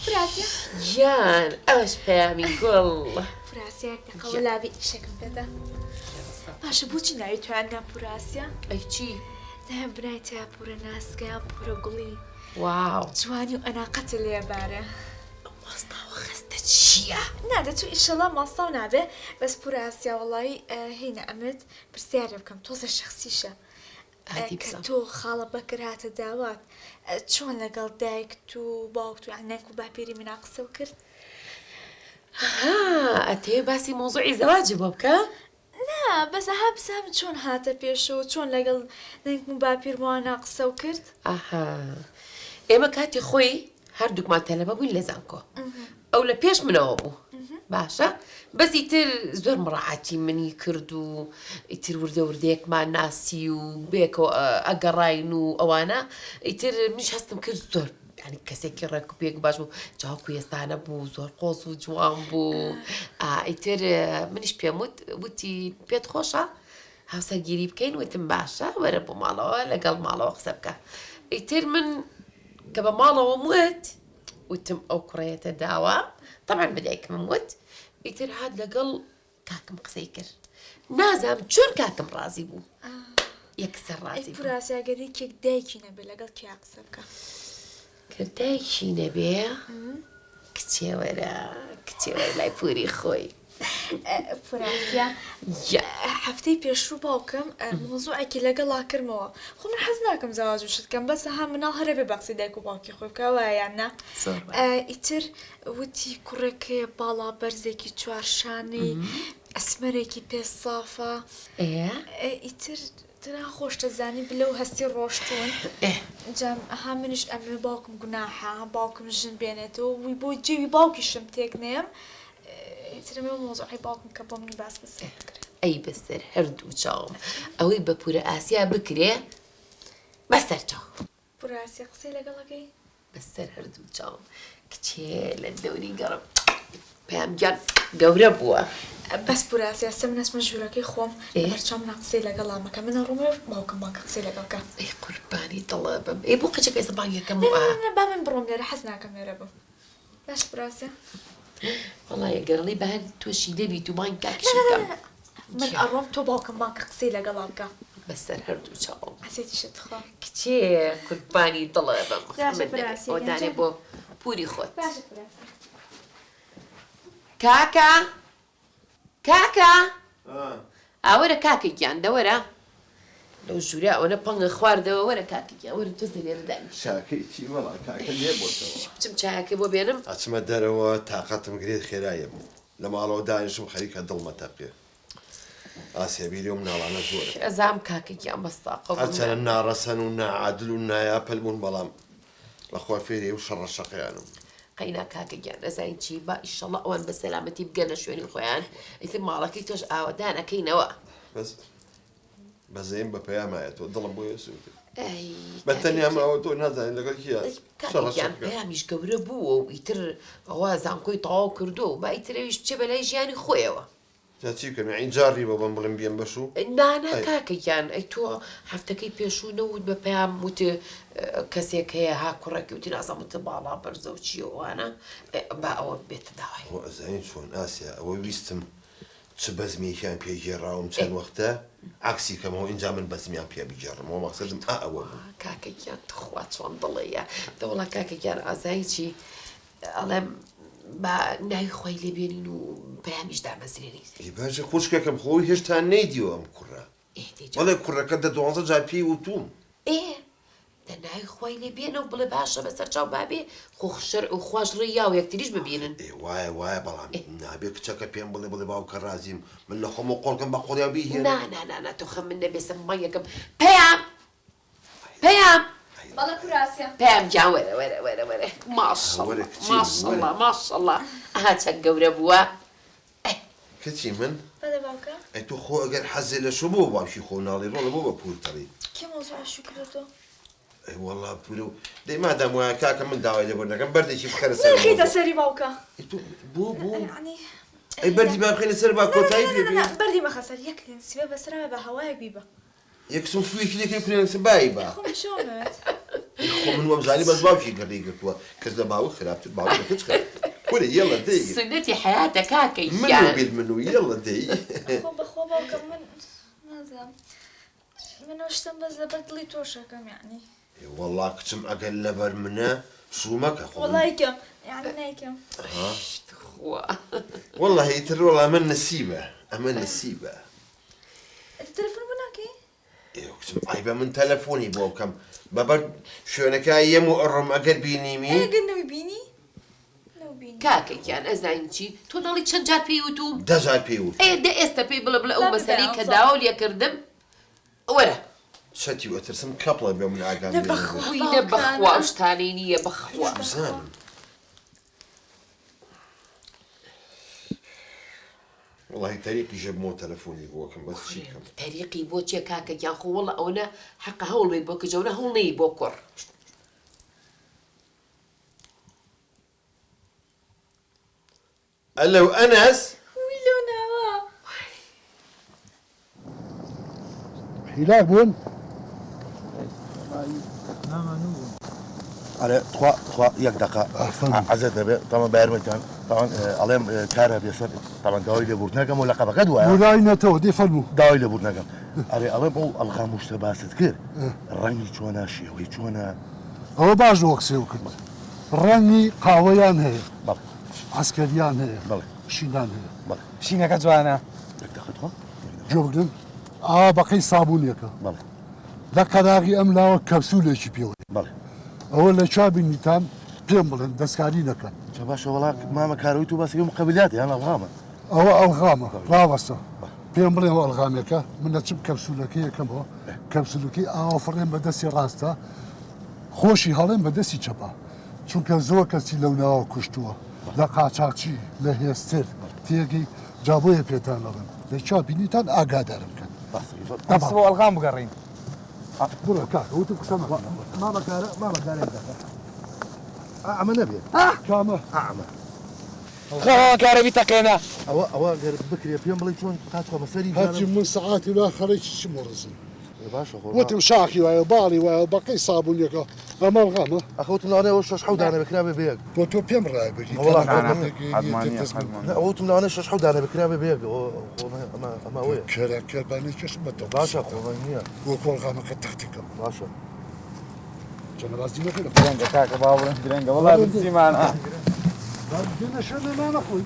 پوراسیا گیان ئەوەش پەیامی گوڵ. پوراسیا یەک دەقە وەلا بێ ئیشێکم پێدە. باشە بۆچی ناوی تۆیان نا پوراسیا؟ ئەی چی؟ ناویان بنای تیا پورە ناسکە یان پورە گوڵی. واو. جوانی و ئەناقەتە لێ بارێ. ئەو ماستاوە خەستە چییە؟ نا دەچوو ئیشەڵا ماستاو نابێ بەس پورە ئاسیا وەڵایی هینە ئەمت پرسیارێ بکەم تۆزێ شەخسیشە ئادی کە بزانم. تۆ خاڵە بەکر هاتە داوات چۆن لەگەڵ دایکت و باوکت و یانی نەنک و باپیری منا قسەو کرد؟ ئەها ئەتەوێ باسی مەوزوعی زەواجی بۆ بکە؟ نا بەس ئەها بزانم چۆن هاتە پێشەوە چۆن لەگەڵ نەنکم و باپیرمانا قسەو کرد؟ ئەها ئێمە کاتی خۆی هەردووکمان تەلەبە بووین لە زانکۆ ئەو لە پێش منەوە بوو باشە بەس ئیتر زۆر مڕاعاتی منی کرد و ئیتر وردە وردەیەکمان ناسی و بێکەوە ئەگەڕاین و ئەوانە ئیتر منیش هەستم کرد زۆر یانی کەسێکی ڕێک و پێک باش بوو جاوەکو ئێستانە بوو زۆر قۆز و جوان بوو ئیتر منیش پێم وت وتی پێت خۆشە هاوسەرگیری بکەین وتم باشە وەرە بۆ ماڵەوە لەگەڵ ماڵەوە قسە بکە ئیتر من کە بە ماڵەوەم وت وتم ئەو کوڕەیەتە داوا طبعا بە دایکمم وت ئیتر هات لەگەڵ کاکم قسەی کرد نازانم چۆن کاکم ڕازی بوو یەکسەر ڕازی بوو. پوراسیا گەر یەکێک دایکی نەبێ لەگەڵ کێیا قسە بکا؟ گەر دایکی نەبێ کچێ وەرە کچێ وەرە لای پوری خۆی. پوراسیا هەفتەی پێشوو باوکم مەوزوعێکی لەگەڵا کردمەوە خۆ من حەز ناکەم زەواج و شت کەم بەس ها مناڵ هەرە بێ بە قسەی دایک و باوکی خۆی بکا وایە یان نا ئیتر وتی کوڕێک هەیە باڵا بەرزێکی چوارشانەی ئەسمەرێکی پێ سافە ئیتر تەنها خۆشتەزانی بلە و هەستی ڕۆشتوون جا ها منیش ئەمەوێ باوکم گوناحە باوکم ژن بێنێتەوە وی بۆ جێوی باوکیشم تێک نەیەم ئیتر ئەمەوێ مەوزوعی باوکم کە بۆ منی باس بەسەر بکرێ. ئەی بەسەر هەردوو چاوم ئەوەی بە پورە ئاسیا بکرێ بەسەر چاوم. پورە ئاسیا قسەی لەگەڵ ئەکەی؟ بەسەر هەردوو چاوم کچێ لە دەوری گەڕم پەیام گیان گەورە بووە. بەس پورە ئاسیا ئێستا من ئەچمە ژوورەکەی خۆم لەبەر چاوم نا قسەی لەگەڵا مەکە من ئەڕۆمەوێ باوکم بانگە قسەی لەگەڵ کە. ئەی قوربانی دڵە بم ئەی بۆ قەچەکە ئێستا بانگەکەم و نا نا با من بڕۆم لێرە حەز ناکەم لێرە بم باشە پورە ئاسیا. وەڵای ئەگەر ئەڵێی با هەر تۆشی نەبیت و بانگ کاکیشم بکەم. من ئەڕۆم تۆ باوکم بانگکە قسەی لەگەڵا بکە. بەسەر هەردوو چاوم. عەزێتیشە تخوا. کچێ قوربانی دڵە بم خەمت نەبێ ئەوە دانێ بۆ پوری خۆت. باشە پراسێ. کاکە کاکە ئاوەرە کاکە گیان دەوەرە لەو ژوورە ئەوەنە پەنگە خواردەوە وەرە کاکە گیان وەرە تۆزێ لێرە دانیشە. چاکەی چی وەڵا کاکە لێ بۆتەوە. بچم چایەکەی بۆ بێنم. ئەچمە دەرەوە تاقەتم گرێت خێرا یەم لە ماڵەوە دانیشم خەریکە دڵمە تەقێ. ئاسیا بیری ئەو مناڵانە زۆرە. ئەزام کاکە گیان بەس تاقە بووم. هەرچەنە ناڕەسەن و ناعادل و نایاپەل بوون بەڵام بەخوا فێری ئەو شەڕە شەقەیانم. قەینا کاکە گیان ئەزانی چی با ئیشەڵا ئەوان بە سەلامەتی بگەنە شوێنی خۆیان ئیتر ماڵەکەی تۆش ئاوەدان ئەکەینەوە. بەس بەزەیم بە پەیامایەتەوە دڵم بۆی ئەسووتێ. ئەی بە تەنیا ماوە تۆ نازانین لەگەڵ کیە کاکە گیان پەیامیش گەورە بووە و ئیتر ئەوە زانکۆی تەواو کردووە و با ئیتر ئەویش بچێ بەلای ژیانی خۆیەوە. جا چی بکەم یەعنی جاڕی بۆ بم بڵێم بیەم بەشوو؟ نا نا کاکە گیان ئەی تۆ هەفتەکەی پێشوو نەوت بە پەیام وت کەسێک هەیە ها کوڕێکی وتی نازانم وت باڵا بەرزە و چییە و ئەوانە با ئەوە بێتە داوای. خۆ ئەزانی چۆن ئاسیا ئەوە ویستم چ بەزمێکیان پێ گێڕاوم چەند وەختە عەکسی کەمەوە ئینجا من بەزمیان پێ بگێڕمەوە مەقسەدم ئا ئەوە بوو. کاکە گیان تخوا چۆن دڵەیە دەوەڵا کاکە گیان ئازای چی ئەڵێم با ناوی خوای لێ بێنین و پەیامیش دامەزرێنین. ئەی باشە خوشکەکەم خۆ ئەو هێشتا نەیدیوە ئەم کوڕە. ئێ دەی جا. بەڵێ کوڕەکە دە دوانزە جار پێی وتووم. ئێ دە ناوی خوای لێ بێنە و بڵێ باشە بەسەر چاو با بێ خۆ شەرع و خواش ڕێی یاوە یەکتریش ببینن. ئێ وایە وایە بەڵام نابێ کچەکە پێم بڵێ بڵێ باوکە ڕازیم من لە خۆمەوە قۆڵکەم بە قۆڵیا بیهێنم. نا نا نا نا تۆ خەمت نەبێ سەر مانگێکم پەیام پەیام. بەڵێ کورە ئاسیا. پەیام گیان وەرە وەرە وەرە وەرە ماشەڵا ماشەڵا ماشەڵا ئەها چەند گەورە بووە ئەه. کچی من بەڵێ باوکە. ئەی تۆ خۆ ئەگەر حەزێ لە شوو بۆ باوکی خۆو ناڵێی ڕۆڵە بۆ بە پوور دەڵێی. کێ مەوزوعی شوو کردە تۆ؟ ئەی وەڵا پورە و دەی مادام وایە کاکە من داوای لێبوردن دەکەم بەردێکی بخەرە سەر نایخەیتە سەری باوکە. ئەی تۆ بۆ بۆ یەعنی ئەی بەردی با بخەینە سەر با کۆتایی پێ بێ. بەردی مەخە سەر یەک سبێ بەسەرا بە هەوایەک بیبە. یەکسم فوویەکی لێ کەی کورێنە بای با. خۆ من شەوم ئەوێت. خۆ من وەمزانی بەس باوکی گڕی گرتووە کەس لە باوک خراپتر باوک لە کچ خراپتر کورە یەڵە دەی. سوننەتی حەیاتە کاکە من گیان. و بیل من و یەڵە دەی. خۆ بەخوا باوکە من نازانم من ئەو شتەم بەس لەبەر دڵی تۆش ئەکەم یەعنی. ئێ وەڵا کچم ئەگەر لەبەر منە شوو مەکە خۆ من. وەڵا ئەیکەم یەعنی نایکەم. ها. تخوا. وەڵاهی ئیتر وەڵا ئەمە نسیبە ئەمە نسیبە. ئەتو تەلەفۆن بۆ ناکەی؟ ئێ کچم عەیبە من تەلەفۆنی بۆ بکەم بەبەر شوێنەکە یەم و ئەڕۆم ئەگەر بینیمی. ئەی ئەگەر نەوبینی؟ نەوبینی. کاکە گیان ئەزانی چی تۆ ناڵێی چەند جار پێی وتوم؟ دە جار پێی وتوم. ئێ دە ئێستا پێی بڵێ بڵێ ئەو مەسەلەی کە داواو لێ کردم وەرە. چەتی و ئەترسم کەپڵە بێ من ئاگام نە لێ نەبێ. بەخوا وی نە بەخوا باوکانە. ئەو شتانەی نییە بەخوا. چوزانم. وەڵاهی تەریقی ژە بمەوە تەلەفۆنی بۆ کەم بەس چی کەم. تەریقی بۆ چیە کاکە گیان خۆ وەڵا ئەوەنە حەقە هەوڵ بەی بۆ کچ ئەونە هەوڵ نەیی بۆ کوڕ. ئەلەو ئەنەس. وی لەو ناوە. هیلاک بوون؟ ئەرێ تخوا تخوا یەک دەقە عەزێت نەبێ تەمان بە یارمەتیان تەمان ئەڵێم کار هەبێ سەر تەمان داوای لێبوردن ئەکەم و لەقەبەکەت وایە ورای نەتەوە دێ فەرموو. داوای لێبوردن ئەکەم ئەرێ ئەڵێم ئەو ئەڵغام و شتە باست کرد ڕەنگی چۆنە شێوەی چۆنە؟ ئەوە باش بۆ قسەی کرد ڕەنگی قاوەیان هەیە بەڵێ عەسکەریان هەیە بەڵێ شینان هەیە بەڵێ شینەکە جوانە. یەک دەقە تخوا گوێ بگرن ئاوا بەقەی سابوونێکە بەڵێ لە قەراغی ئەم لاوە کەپسولێکی پێوەیە بەڵێ ئەوە لە کوێ بینیتان پێم بڵێن دەستکاری نەکەن. جا باشە وەڵا مامە کارەوەی تۆ باسی مقەبلاتە یان ئەڵغامە؟ ئەوە ئەڵغامە ڕاوەستە پێم بڵێ ئەوە ئەڵغامێکە من دەچم کەپسولەکەی یەکەمەوە کەپسولەکەی ئاوا فڕێم بە دەستی ڕاستە خۆشی هەڵێم بە دەستی چەپە چونکە زۆر کەسی لەو ناوە کوشتووە لە قاچاقچی لە هێستر تێگەی جا بۆیە پێتان ئەڵێم لە کوێ بینیتان ئاگادارم کەن. بەس بۆ ئەڵغام بگەڕێین. بڕۆ کاکە وتم قسە مەکە. مامە کارە مامە کارە یەک دەقە ئەمە نەبێ کامە؟ ئەمە. خوا کارە بیتەقێنە. ئەوە ئەوە گەر بکرێ پێم بڵێ چۆن قاچ خۆمە سەری هەرچی من سەعاتی لا خەڕێکی چ مۆڕزم. باشە خۆ وتم شاخی وایە و باڵی وایە و بەقەی سابوونێکە ئەمە ئەڵغامە. ئەخە وتم لەوانەیە ئەوە شەش حەوت دانە بێ کرابێ بە یەک. بۆ تۆ پێم ڕابگری وەڵا نا نا حەزمان نییە حەزمان نا ئەوە وتم لەوانەیە شەش حەوت دانە بێ کرابێ بە یەک ئەوە خۆ ئەمە ئەمە ئەوەیە. کەرە کەربانەی کێشم بە دڵ باشە خۆ ئەمە نییە. وەکو ئەڵغامەکە تەختەکەم. باشە. جەنەبازی نەکەی لە درەنگە کاکە با بڵێم درەنگە وەڵا برسیمانە. با بگەینە شوێنە نانە خۆی.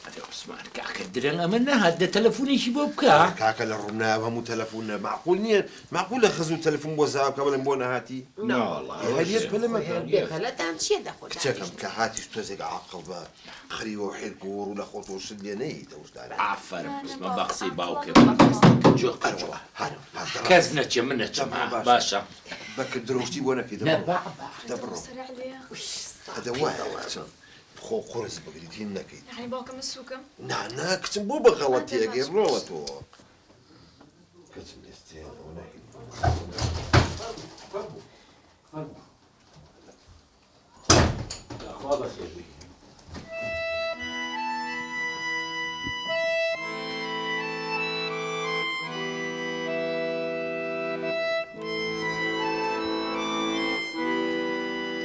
ئەرێ عوسمان کاکە درەنگ ئەمە نەهات دە تەلەفونێکی بۆ بکە. کاکە لە ڕووم نایە هەموو تەلەفون نە مەعقول نییە مەعقولە خزم تەلەفون بۆ زاوا بکا بڵێم بۆ نەهاتی ناوەڵا هەر یەک پەلە مەکە بێ پەلەتان چییە دەخۆ کچەکەم کە هاتیش تۆزێک عاقڵ بە خریوە و حیرک و ڕوو لە خۆت و شت لێ نەیەیت ئەو شتانە. ئافەرم عوسمان بە قسەی باوکێ جۆ ئەرەوەڵا هەر هەر دەڕۆ. کەس نەچێ من نەچم دەبڕۆ باشە باشە بەکر درۆشتی بۆ نەکەی نە دەبڕۆ بابا دەبڕۆ سەرع لێیە. ئەدە وایە کچم خۆ قورس بگریت هین نەکەیت یەعنی باوکە من سووکم؟ نا نا کچم بۆ بە غەڵەتی ئەگەی ڕۆڵە تۆ.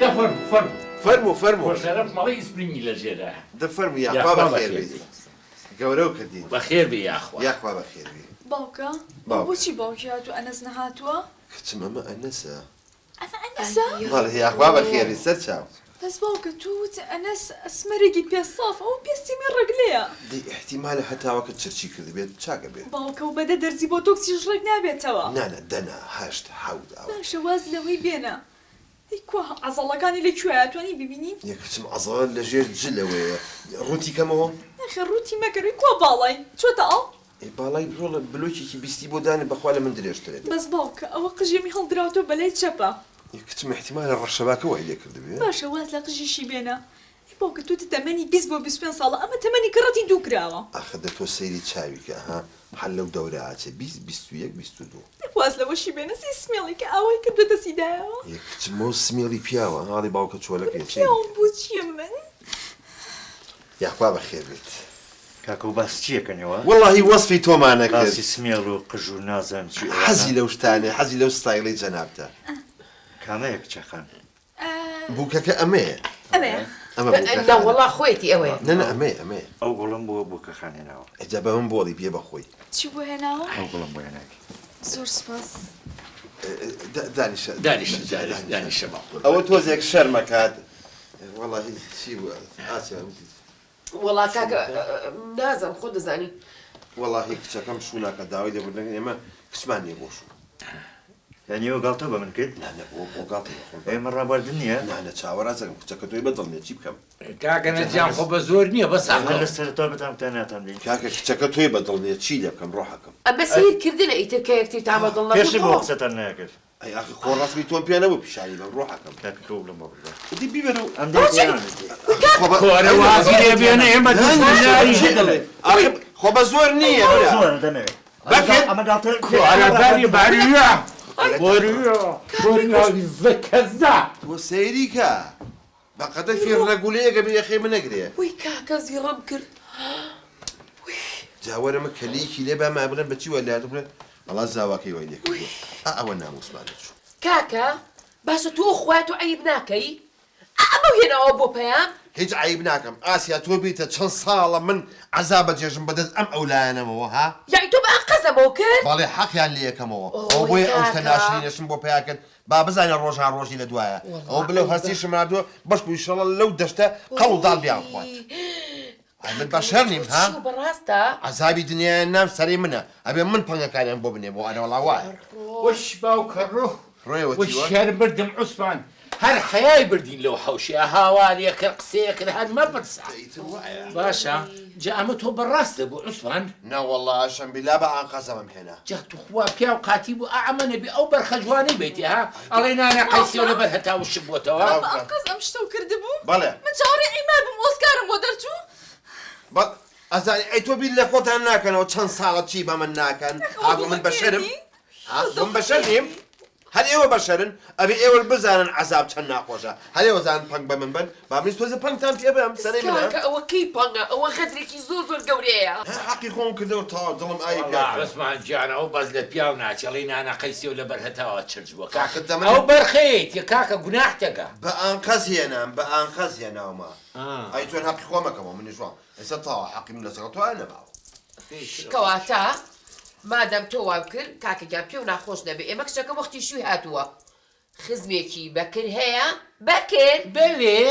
دە فەرموو فەرموو. فەرموو فەرموو. بۆ شەرەف مەڵێ ئیسپرینگی لە ژێرە. دە فەرموو یاخوا بەخێر بیت. گەورەو کردین. بەخێر بێی یاخوا. یاخوا بەخێر بی. باوکە باوکە. بۆچی باوکی هاتوو ئەنەس نەهاتووە؟ کچم ئەمە ئەنەسە. ئەمە ئەنەسە؟ بەڵێ یاخوا بەخێر بی سەر چاو. بەس باوکە تۆ وتت ئەنەس ئەسمەرێکی پێست ساف ئەوە پێستی من ڕەگلەیە. دەی ئیحتیمالە هەتاوەکە چرچی کردبێت چاک ئەبێت. باوکە و بە دە دەرزی بۆتۆکسیش ڕێک نابێتەوە. نانا دەنا هەشت حەوت ئاوا. باشە واز لەوەی بێنە ئەی کوا عەزەڵەکانی لە کوێیە ئەتوانی بیبینی؟ یە کچم عەزەڵە لە ژێر جلەوەیە ڕووتی کەمەوە. نەخێر ڕووتی مەکەر ئەی کوا باڵای چۆتە ئاو؟ ئەی باڵای ڕۆڵە بلۆکێکی بیستی بۆ دانێ بەخوا لە من درێژترە بێ. بەس باوکە ئەوە قژێمی هەڵدراوتەوە بەلای چەپە. ئێ کچم ئیحتیمالە ڕەشەباکە وای لێ کردبێ. باشە واز لە قژیشی بێنە. ئەی باوکە تۆ تەمەنی 20 بۆ 25 ساڵە ئەمە تەمەنی گڕتی دوو کراوە. ئاخر دە تۆ سەیری چاوی کە ها هەر لەو دەورە ئەچێ 20 21 22. واز لەوەشی بێنە سەی سمێڵی کە ئاوای کردوە دەستی دایەوە. ئێ کچم ئەو سمێڵی پیاوە ها ئەڵێ باوکە چۆلەکەیە سەیری کە. پیاوم بۆ چیە من. یاخوا بەخێر بێیت. کاکە و باس چی ئەکەن ئێوە؟ وەڵاهی وەسفی تۆمان ئەکرد. باسی سمێڵ و قژ و نازانم چی ئەوانە. حەزی لەو شتانەیە، حەزی لەو ستایڵەی جەنابتە. کامەیە کچە خان؟ بووکەکە ئەمەیە. ئەمەیە. ئەمە بووکە نا وەڵا خۆیەتی ئەوەیە. نا نا ئەمەیە ئەمەیە. ئەو گوڵەم بۆ بووکە خان هێناوە. ئەجا بە من بۆڵی بێ بە خۆی. چی بۆ هێناوە؟ ئەو گوڵەم بۆ هێناوی. زۆر سوپاس. دانیشە دانیشە دانیشە بەقوربان. ئەوە تۆزێک شەرمەکات. وەڵاهی چی بوو ئاسیا وتی. وەڵا کاکە نازانم خۆت دەزانی. وەڵاهی کچەکەم شوو ناکات داوای لێبوردن ئەکەین ئێمە کچمان نییە بۆ شوو. یانی ئەوە گاڵتە بە من کرد؟ نا نا بۆ بۆ گاڵتە بە خۆم. ئێمە ڕابواردن نییە؟ نا نا چاوەڕاست ئەکەم کچەکە تۆی بە دڵ نییە چی بکەم؟ کاکە نەجان خۆ بە زۆر نییە بەس ئەمە ئەقڵ. لە سەرەتاوە بەتان وتان ناتان دەین. کاکە کچەکە تۆی بە دڵ نییە چی لێ بکەم ڕۆحەکەم. ئەمە سەیر کردنە ئیتر کە یەکتریتان بە دڵ نەبوو پێشتر بۆ تەواو. قسەتان نەکرد. ئەی ئاخر خۆ ڕەسمی تۆم پێ نەبوو پیشانی بەم ڕۆحەکەم. کاکە تۆ بڵێم بۆ بڕوا. دی بیبەرە و ئەم دەی خۆ بە کۆرە وازی لێ بێنە ئێمە دوژمناری ئاخر خۆ بە زۆر نییە برا. زۆرە دەمەوێت. بەکر. ئەمە گاڵتە کۆرە بەری بەریە بەریە بەریە زەکەزا. تۆ سەیری کە بە قەدەر فێرنە گولەیەکە بێ یەخەی منەگرێ. وەی کاکە زیڕەم کرد. جا وەرە مە کەلیکی لێ با ما بڵێن بە چی وای لێ هاتوو بڵێن وەڵا زاواکەی وای لێ کردووە ئا ئەوە ناموسمانە چوو. کاکە باشە تۆ خوایە تۆ عەیب ناکەی ئا ئەمەو هێناوە بۆ پەیام. هیچ عەیب ناکەم ئاسیا تۆ بیرتە چەند ساڵە من عەزاب ئەچێژم بەدەست ئەم ئەو لایەنەمەوە ها. یەعنی تۆ بە ئەنقەزەمەوە کرد؟ بەڵێ حەقیان لێ ئەکەمەوە ئەوە ئۆی بۆیە ئەو شتە کاکە. ناشرینەشم بۆ پەیا کرد با بزانێ ڕۆژان ڕۆژی لە دوایە وەڵا ئەوە بلەو عەیبە. هەستیشم ناردووە بەشکو ئیشەڵا لەو دەشتە قەڵ و داڵ بیان خوات. ئەی من بەشەر نیم ها؟ چیو بەڕاستە؟ عەزابی دنیایان نام سەرەی منە ئەبێ من پەنگەکانیان بۆ بنێمەوە ئەرەوەڵا وایە. وش باوکە ڕۆ ڕۆیەوە وش تیوە؟ هەر مردم عوسمان هەر حەیای بردین لەو حەوشەیە هاوارێ کرد قسەیە کرد هەر مەپرسە. ئیتر وایە. باشە جا ئەمە تۆ بەڕاستە بوو عوسمان؟ نەوەڵا ئەشەمبیلا بە ئانقەزەمم هێنا. جا توخوا پیاو قاتی بوو ئا ئەمە نەبی ئەو بەرخە جوانەی بەیتێ ها ئەڵێ نانە قەیسیەوە لەبەر هەتا وشک بۆتەوە. بە ئەنقەست ئەم شتەو کردبوو؟ بەڵێ. من چاوەڕێی عیماد بووم ئۆسکارم بۆ دەرچوو. بەڵ ئەزانی ئەی تۆ بیر لە خۆتان ناکەنەوە چەند ساڵە چی بە من ناکەن ها بۆ من بەشەرم ها بۆ من بەشەر نیم هەر ئێوە بەشەرن ئەبێ ئێوە بزانن عەزاب چەند ناخۆشە هەر ئێوە زانن پەنگ بە من بەن با منیش تۆزێ پەنگتان پێ بەم سەرەی منە. کاکە ئەوە کەی پەنگە ئەوە غەدرێکی زۆر زۆر گەورەیە. ها حەقی خۆم کردەوە تەواو دڵم ئاوی پیا وەڵا کرد. عوسمان گیان ئەوە بەس لە پیاو ناچێ ئەڵێی نانە قەیسیەو لەبەر هەتاوە چرچ بووە کاکە کاکە دەمن ئەو بەرخەیەیتیە کاکە گوناحتەکە. بە ئانقەز هێنام بە ئانقەز هێناومە ئەی چۆن هەقی خۆمەکەمەوە منیش وا ئێستا تەواو حەقی من لەسەر تۆ نەماوە. کەواتە مادام تۆ وام کرد کاکە گیان پێو ناخۆش نەبێ ئێمە کچەکە وەختی شووی هاتووە خزمێکی بەکر هەیە بەکر بەلێ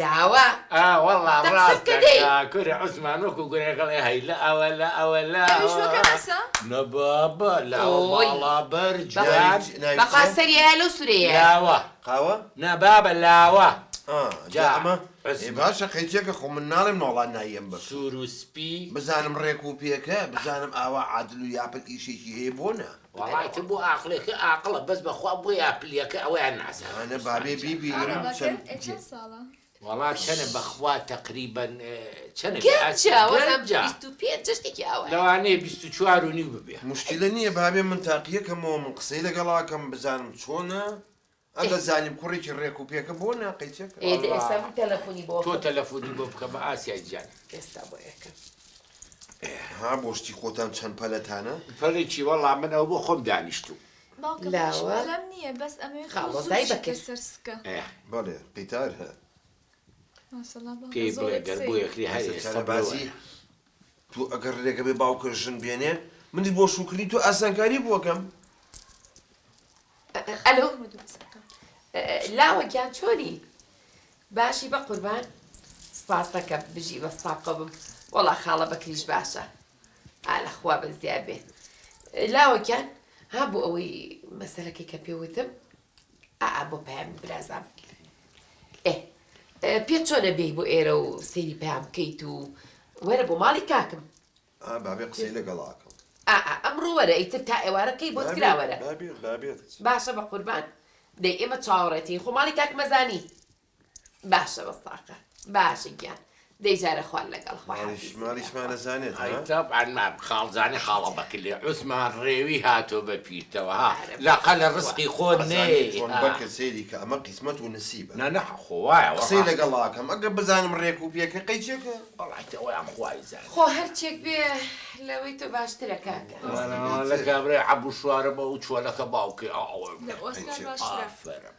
لاوە ئا وەڵا دە قسە ڕاست بکە دەی. دەکا کورە عوسمان وەکو گورێک ئەڵێ هەی لە ئەوە لە ئەوە لە ئەویش وەک ئەنەسە؟ نە بابا لاوە ئۆی. باڵا بەر بەقا جوان ناوی بەقا چیە؟ سەری هەیە لەو سورەیە لاوە قاوە؟ نا بابە لاوە ئا جا جا ئەمە ئێ عوسمان باشە قەیچێکە خۆ من ناڵێم نۆڵا نایەم بەکر سوور و سپی بزانم ڕێک و پێکە بزانم ئاوا عادل و یاپل ئیشێکی هەیە بۆ نا وەڵا ئیتر بۆ ئاقڵێکە ئاقڵە بەس بەخوا بۆ یاپلیەکە ئەوەیان نازانم ئەوانە عوسمان بابێ جان بیبینم ئارا بەکر چەند ئێ چەند ساڵە؟ وەڵا چەنە بەخوا تەقریبەن چەنە بێ گەنجە ئاسیا وەزام گەنجە 25 شتێکی ئاوایە. لەوانەیە 24 و نیو ببێ. موشکیلە نییە بابێ من تاقیەکەمەوە من قسەی لەگەڵاکەم بزانم چۆنە ئەگەر زانیم کوڕێکی ڕێک و پێکە بۆ نا قەیچەکە. ئێ دە وەڵا ئێستا من تەلەفۆنی بۆ تۆ ئەکەم. تەلەفۆنی بۆ بکە بە ئاسیای گیان. ئێستا بۆ ئەکەم. ها بۆ شتی خۆتان چەند پەلەتانە؟ پەلێکی وەڵا من ئەوە بۆ خۆم دانیشتووم. باوکە منیش لاوە پەلەم نییە بەس ئەمەوێ تۆ زوو خاڵۆزای بچیتە بەکر. سەر سکە. ئێ. بەڵێ قیتار هە. ماشەڵا باوکە پێی زۆر بڵێ گەر قسەی. بۆی ئەکرێ هەر ئێستا ئێستا چارە بڵێ بازی وەرە. تۆ ئەگەر ڕێگە بێ باوکە ژن بێنێ منیش بۆ شووکردنی تۆ ئاسانکاری بۆ ئەکەم. ئەلۆ لاوە گیان چۆنی؟ باشی بەقوربان سپاس دەکەم بژی بە ساقە بم وەڵا خاڵە بەکریش باشە ئا لە خوا بەزیا بێ لاوە گیان ها بۆ ئەوەی مەسەلەکەی کە پێ وتم ئا بۆ پەیامی برازام ئێ پێت چۆنە بێی بۆ ئێرە و سەیری پەیام بکەیت و وەرە بۆ ماڵی کاکم ئا بابێ قسەی لەگەڵا ئەکەم. ئا ئا ئەمڕۆ وەرە ئیتر تا ئێوارە کەی بۆت کرا وەرە. با بێت با بێت. باشە بەقوربان دەی ئێمە چاوەڕێتین خۆ ماڵی کاک مەزانی. باشە بەس تاقە باشە گیان دەی جارە خوات لەگەڵ خوا حافیز ماڵیشمان ئەزانێت ئەی تەبعەن مام خاڵزانی خاڵە بەکلی عوسمان ڕێوی هاتۆ بە پیرتەوە ها لەقە لە ڕزقی خۆت نێی چۆن بەکر سەیری کە ئەمە قیسمەت و نسیبە نا نا خۆ وایە قسەی لەگەڵ ئەکەم ئەگەر بزانم ڕێک و پێکە قەیچێکە وەڵای ئەوەیان خوای زانێ خۆ هەرچێک بێ لەوەی تۆ باشترە کاکە لە کابرای عەبو سوارە بە ئەو چۆلەکە باوکی ئەوە لە ئۆسکار باشترە ئافەرم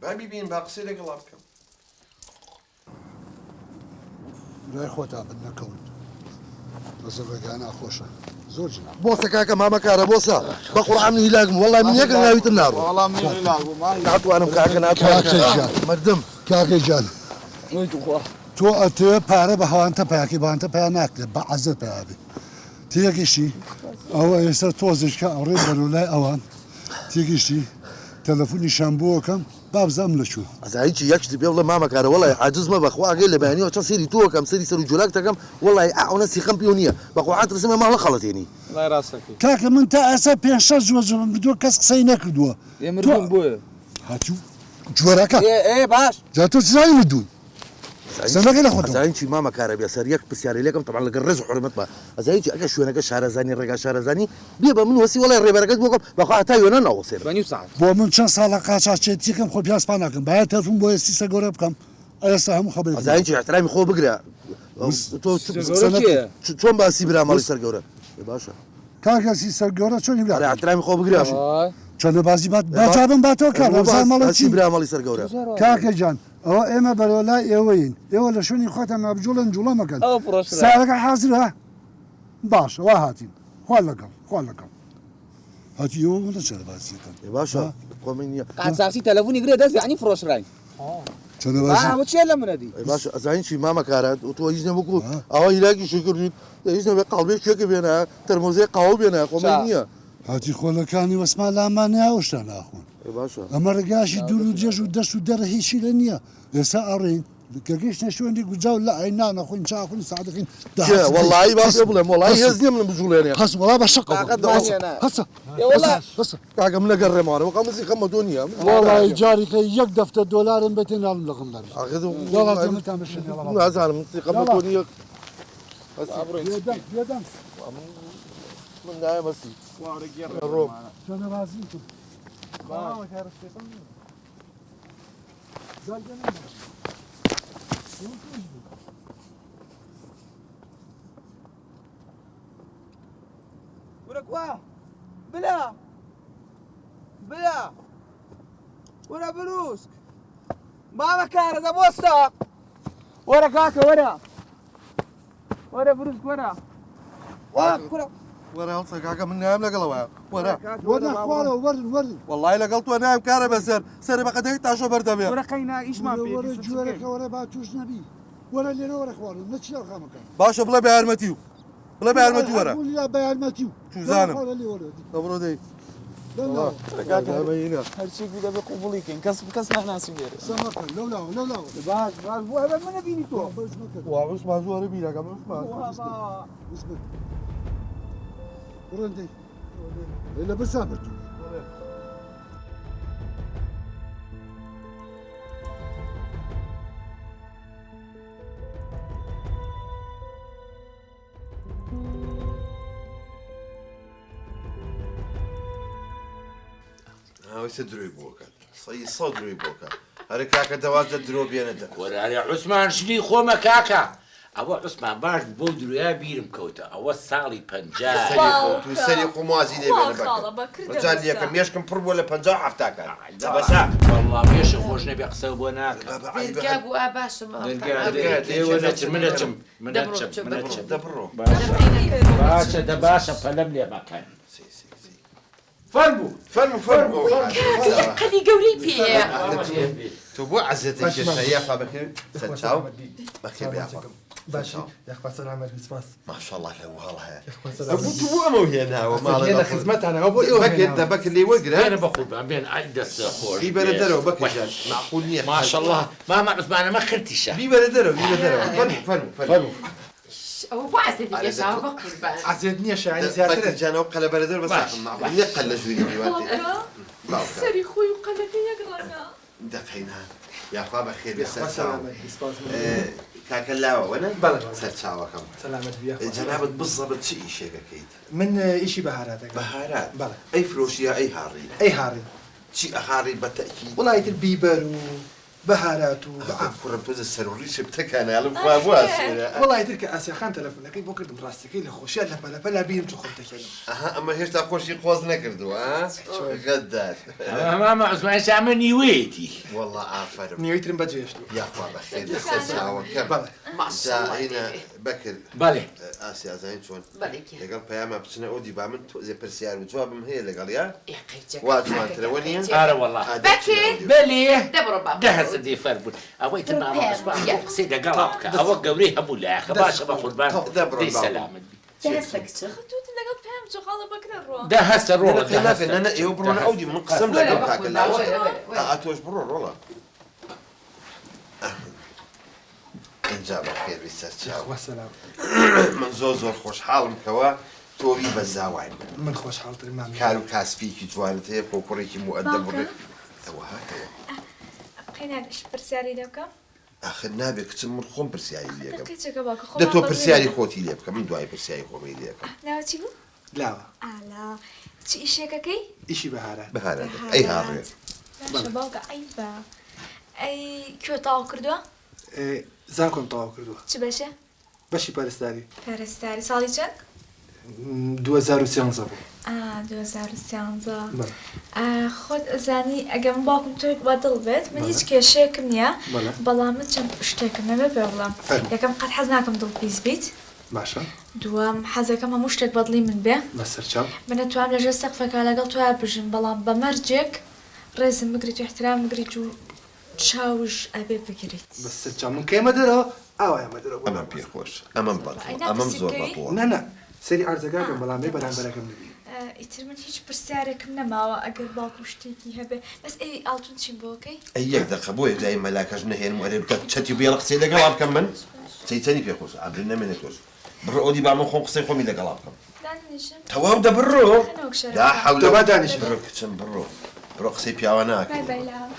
با بیبین با قسەی لەگەڵا بکەم. لای خۆتان بن نەکەون بەس ڕێگا ناخۆشە زۆر جنا. بۆسە کاکە مامە کارە بۆسە بە قورعان من هیلاکم وەڵای من یەک هەنگاوی تر ناڕۆم وەڵا من هیلاک بووم ناتوانم کاکە ناتوانم کاکە گیان مردم کاکە گیان تۆ ئەتەوێ پارە بە هەوانتە پیاکەی بەوانتە پیا ناکرێت بە عەزێت پیا بێ تێگەشتی ئەوە ئێستا تۆزێکە ئەڕێ بەرەو لای ئەوان تێگەشتی تەلەفۆنیشان بۆ ئەکەم با بزانم لە کوێ. ئەزانی چی یەک شتت پێ بڵێم مامە کارە وەڵای عاجز مەبە خوا ئەگەر لە بەیانیەوە چەند سەیری تۆ ئەکەم سەیری سەر و جۆلاک دەکەم وەڵای ئا ئەونە سیقەم پێو نیە بە قوڕعان ترسم ئەمە هەڵەخەڵەتێنی. وەڵای ڕاست ئەکەی. کاکە من تا ئێستا پێنج شەش جۆرم بردووە کەس قسەی نەکردووە ئێ تۆ مردووم بۆیە. هاتوو جۆرەکە. ئێ ئێ باش. جا تۆ چزانی مردوون قسە نەکەی لە خۆتەوە. ئەزانی چی مامە کارە بێ سەر یەک پرسیارێ لێکەم تەبعەن لەگەڵ ڕێز و حورمەتما ئەزانی چی ئەگەر شوێنەکە شارەزانی ڕێگا شارەزانی بێ بە من وەسی وەڵای ڕێبەرەکەت بۆ کەم بەخوا هەتا یۆنان ناوەسێنم. بە نیو سەعات. بۆ من چەند ساڵە قاچاخچێتیەکەم خۆ پیاز پان ناکەم بایە تەلفون بۆ ئێستی سەرگەورە بکەم ئێستا هەموو خەبەرێکم ئەزانی چی ئیحترامی خۆ بگرە تۆ سەرگەورە کێیە؟ چۆن باسی برا ماڵی سەرگەورە باشە. کاکە سی سەرگەورە چۆنی برا ئەرێ ئیحترامی خۆ بگرە. چەندە بازی با با چابم با تۆ کاکە بزانم ماڵی باسی چی برا ماڵی سەرگەورە. کاکە گیان ئەوە ئێمە بەرەو لای ئێوەین ئێوە لە شوێنی خۆتان نابجوڵێن جوڵە مەکەن ئەوە فرۆشرا. سەیارەکە حازرە باشە وا هاتین خوا لەگەڵ خوا لەگەڵ هاتی ئێوە مەڵێ چەندە بازی ئەکەن ئێ باشە خۆ من نییە. قاچاخچی تەلەفونی گرێ دەست یەعنی فرۆشراین. چەندە بازی ئەوە چیە لە منە دی؟ ئەی باشە ئەزانی چی مامە کارە تۆ هیچ نەبوو ئاوا هیلاکیشی کردویت هیچ نەبێ قاڵبێک شێکە بێنە تەرمۆزەیەک قاوە بێنە خۆ من نییە. هاتی خۆلەکانی وەسمان لامان نایە ئەو شتانە ئەخۆن باشە ئەمە ڕێگاشی دوور و درێژ و دەشت و دەرە هیچی لێ نییە ئێستا ئەڕۆین کە گەیشتە شوێنی گونجاو لە ئەی نان ئەخۆین چا ئەخۆین ساعت دەخەین کێ وەڵایی با پێ بڵێم وەڵایی هێز نییە منم بجوڵێنێ هەست وەڵا بە شەقە تاقەتمان نییە نا هەسە ئێ وەڵا هەسە کاکە من نەگەڕێمەوە وەکە من زیخەم بە تۆ نییە وەڵایی جارێکە یەک دەفتەر دۆلارم بەتێ ناڵم لە غەم دەبی ئاخر وەڵا جەمەتان بشێنێ وەڵا نازانم زیخەم بە تۆ نییە بێدەنگ بێدەنگ من نایەم هەستی ڕۆم چەندە بازی کرد ورە کوا بلا بلا ورە بروسک مامە کارە دە بۆستە وەرە کاکە وەرە وەرە بروسک وەرە کورە وەرە هەڵسە کاکە من نایەم لەگەڵەوە وەرە وەرە خوارەوە وەرن وەرن وەڵای لەگەڵ تۆ نایەم کارە بەسەر سەرە بە قەدەی تاشۆ بەردەبێ وەرە قەینا ئیشمان پێ وەرە گوێرەکە وەرە با توش نەبی وەرە لێرە وەرە خوارەوە نەچی لەو خامەکە باشە بڵێ بە یارمەتی و بڵێ بە یارمەتی وەرە بە یارمەتی و چوزانم دەبڕۆ دەی هەرچێک بوو دەبێ قبوڵی کەین کەس کەس ناناسین لێرە سەمەکە لەولاوە لەولاوە باش باش بۆ هەر منە بینی تۆ وا عوسمان زۆرە بیرەکەم عوسمان بڕۆن دەی لە برسا مردوو ئەوەی درۆی بۆ کات سەی سە درۆی بۆ کات ئەرێ کاکە دەواز لە درۆ بێنە دە وەرە ئەرێ عوسمان ژنی خۆمە کاکە. ئەوە عوسمان باش بوو بەو درۆیە بیرم کەوتە ئەوە ساڵی 50. سەری خۆت و سەری خۆم وازی لێ خوا بێنە بەکر خاڵە بەکر ڕجا دەبەسە. لێکەم مێشکم پڕ بووە لە 50 و حەفتاکان دەبەسە. وەڵا مێشک خۆش نەبێ قسە بۆ ناکەم. بابە عەیبە دەرگا هەر بوو ئا باشە ماڵتان دەرگا ئا دێ دێوە نەچم من ئەچم من دەبڕۆ ئەچم بچۆ من بەکر. ئەچم دەبڕۆ. باشە باشە دە باشە پەلەم لێ مەکەن. فەرموو فەرموو فەرموو. کاکە یەک قەلی گەورەی پێیە. تۆ بۆ عەزێتت کێشا یاخوا بەخێر سەرچاو بەخێر بێ یاخوا. باشی یاخوا سەلامەت بی سپاس. ماشەڵڵا لە وەڵ هەیە. یاخوا ئەبوو سەلامەت تو بۆ ئەمەو هێناوە ماڵێ لە بەخۆ. خزمەتانە ئەوە بۆ ئێوە بەکر هێناوە. دە بەکر لێی وەرگرە. بێنە بەقوربان بێن ئای دەست خۆش بیبەرە بێ. دەرەوە بەکر وەی. جان مەعقول نییە. ماشەڵڵا مامە عوسمان ئەمە خرتیشە. بیبەرە دەرەوە بیبە دەرەوە فەرموو فەرموو فەرموو. ئەوە بۆ عەزێتی ئارە دە کێشاوە تۆ بەقوربان. عەزێت نییە شایانی دە زیاترە. بەکر جان ئەو قەلە بەرە دەرەوە باش بەس مەعقول نییە قەل لە ژووری میوان دێ. باوکە باوکە. سەری خۆی و قەلەکە یەک ڕەنگە. دەقەینا یاخوا بەخێر بێ یاخوا سەرچاو. سەلامەت بی سپاس ممنونم. کاکە لاوە وەنە؟ بەڵێ بەڵێ. سەرچاوەکەم. سەلامەت بی یاخوا. جەنابت بزەبت چ ئیشێک ئەکەیت؟ من ئیشی بەهارات ئەکەم. بەهارات؟ بەڵێ. ئەی فرۆشی یا ئەی هاڕی؟ ئەی هاڕی. چی ئەهاڕی بە تەئکید؟ وەڵا ئیتر بیبەر و بەهارات و ئەخ بەعام. کوڕم تۆزە سەر و ڕیشت بتەکانە ئەڵێم خوا بۆ ئاسوورە. وەڵا ئیتر کە ئاسیا خان تەلەفۆنەکەی بۆ کردم ڕاستەکەی لە خۆشیا لە پەلەپەلا بیرم چوو خۆم تەکێنم. ئەها ئەمە هێشتا خۆشی قۆز نەکردووە ئا؟ غەدار. ئەمە مامە عوسمان ئێستا ئەمە نیوەیەتی. وەڵا ئافەرم. نیوەی ترم بەجێهێشتووە. یاخوا بەخێر بێ سەرچاوەکەم. بەڵێ. جا هینە بەکر. بەڵێ. ئاسیا ئەزانی چۆن؟ بەڵێ گیان. لەگەڵ پەیاما بچنە ئەو دیبا من تۆزێ پرسیار و جوابم هەیە لەگەڵیا. ئێ قەیچەکە وا کاکە جوانترە وە نییە؟ قەیچەکە. ئارە وەڵا. ئا دە بچنە بەکر. ئەو دیو. بەلێ. دە بڕۆ با دە بڕۆ. هەزە دێ فەرموون. ئەوەی تر بڕۆ مامە پەیام عوسمان گیان. بۆ قسەی لەگەڵا بکە ئەوە گەورەی هەموو لایەخە دەست باشە بە قوربان دە بڕۆن دەی باوکم. سەلامت بی. دە هەستە کچم. خەتووت لەگەڵ پەیام چۆ خاڵە بەکرە ڕۆ. دە هەستە نە ڕۆڵە نە دە قەی ناکەن هەستە نە نە ئێوە دە بڕۆنە ئەو هەستە. دی من قسەم وەرە لەگەڵ کاکە بەقوربان لاوە. وەرە وەرە وەرە. ئا تۆش بڕۆ ڕۆڵە. ئینجا بەخێر بی سەرچاو. یاخوا سەلامەت بی. من زۆر زۆر خۆشحاڵم کەوا تۆوی بە زاوای من. من خۆشحاڵترم مام کار گیان. و کاسپیەکی جوانت هەیە خۆ کوڕێکی موئەدەب و باوکە ڕێک ئەوە هاتەوە. قەیناکەش پرسیاری لێ بکەم؟ ئاخر نابێ کچم من خۆم پرسیاری ئاخر لێکەم. دەقیچەکە باوکە دە خۆمان تۆ بەڵێ پرسیاری نەبێ. خۆتی لێ بکە من دوای پرسیاری خۆمی لێکەم. ناوت چی بوو؟ لاوە. ئالا چ ئیشێکەکەی؟ ئیشی بەهارات. بەهارات ئەی هاڕێ. بەهارات. باشە بەڵێ. باوکە عەیبە. ئەی کوێ تەواو کردووە؟ زانکۆم تەواو کردووە. چ بەشێ؟ بەشی پەرستاری. پەرستاری ساڵی چەند؟ 2013 بوو. ئا 2013. بەڵێ. خۆت ئەزانی ئەگەر من باوکم تۆی بە دڵ بێت من هیچ بەڵێ. کێشەیەکم نییە بەڵێ. بەڵام من چەند شتێکم هەبێ پێ بڵێم. فەرموو. یەکەم قەت حەز ناکەم دڵ پیس بیت. باشە. دووەم حەزەکەم هەموو شتێک بە دڵی من بێ. بەسەرچاو. من ئەتوانم لەژێر سەقفێکا لەگەڵ تۆیا بژیم بەڵام بە مەرجێک ڕێزم بگریت و ئیحترام بگریت و چاوش ئەبێ بگریت. بەسەرچاو من کە یەمە دەرەوە ئاوا یەمە دەرەوە بۆ ئەمەم پێ خۆش ئەمەم بەدڵە ئەی ئەمەم ناترسی زۆر بکەوی؟ بەدڵە. نا نا سەیری عەرزەکە ئا ئەکەم بەڵام بێ دە باش. بەرامبەرەکەم نەبینم. ئیتر من هیچ پرسیارێکم نەماوە ئەگەر باوکم شتێکی هەبێ بەس ئەی ئاڵتون چیم بۆ ئەکەی؟ ئەی یەک دەقە بۆیە جای مەلاکەش نەهێنم ئەرێ بکە چەتی بێڵە قسەی لەگەڵا بکەم من قسەی چەنی پێ خۆشە عەبرێ نەمێنێ تۆش بڕۆ ئەودی با من خۆم قسەی خۆمی لەگەڵا بکەم. دانیشم. تەواو دە بڕۆ خەنەوەک شەرەفە. لا حەولە دە با دانیشم. بڕۆ کچم بڕۆ بڕۆ قسەی پیاوە بای ناکەین بای لاوە.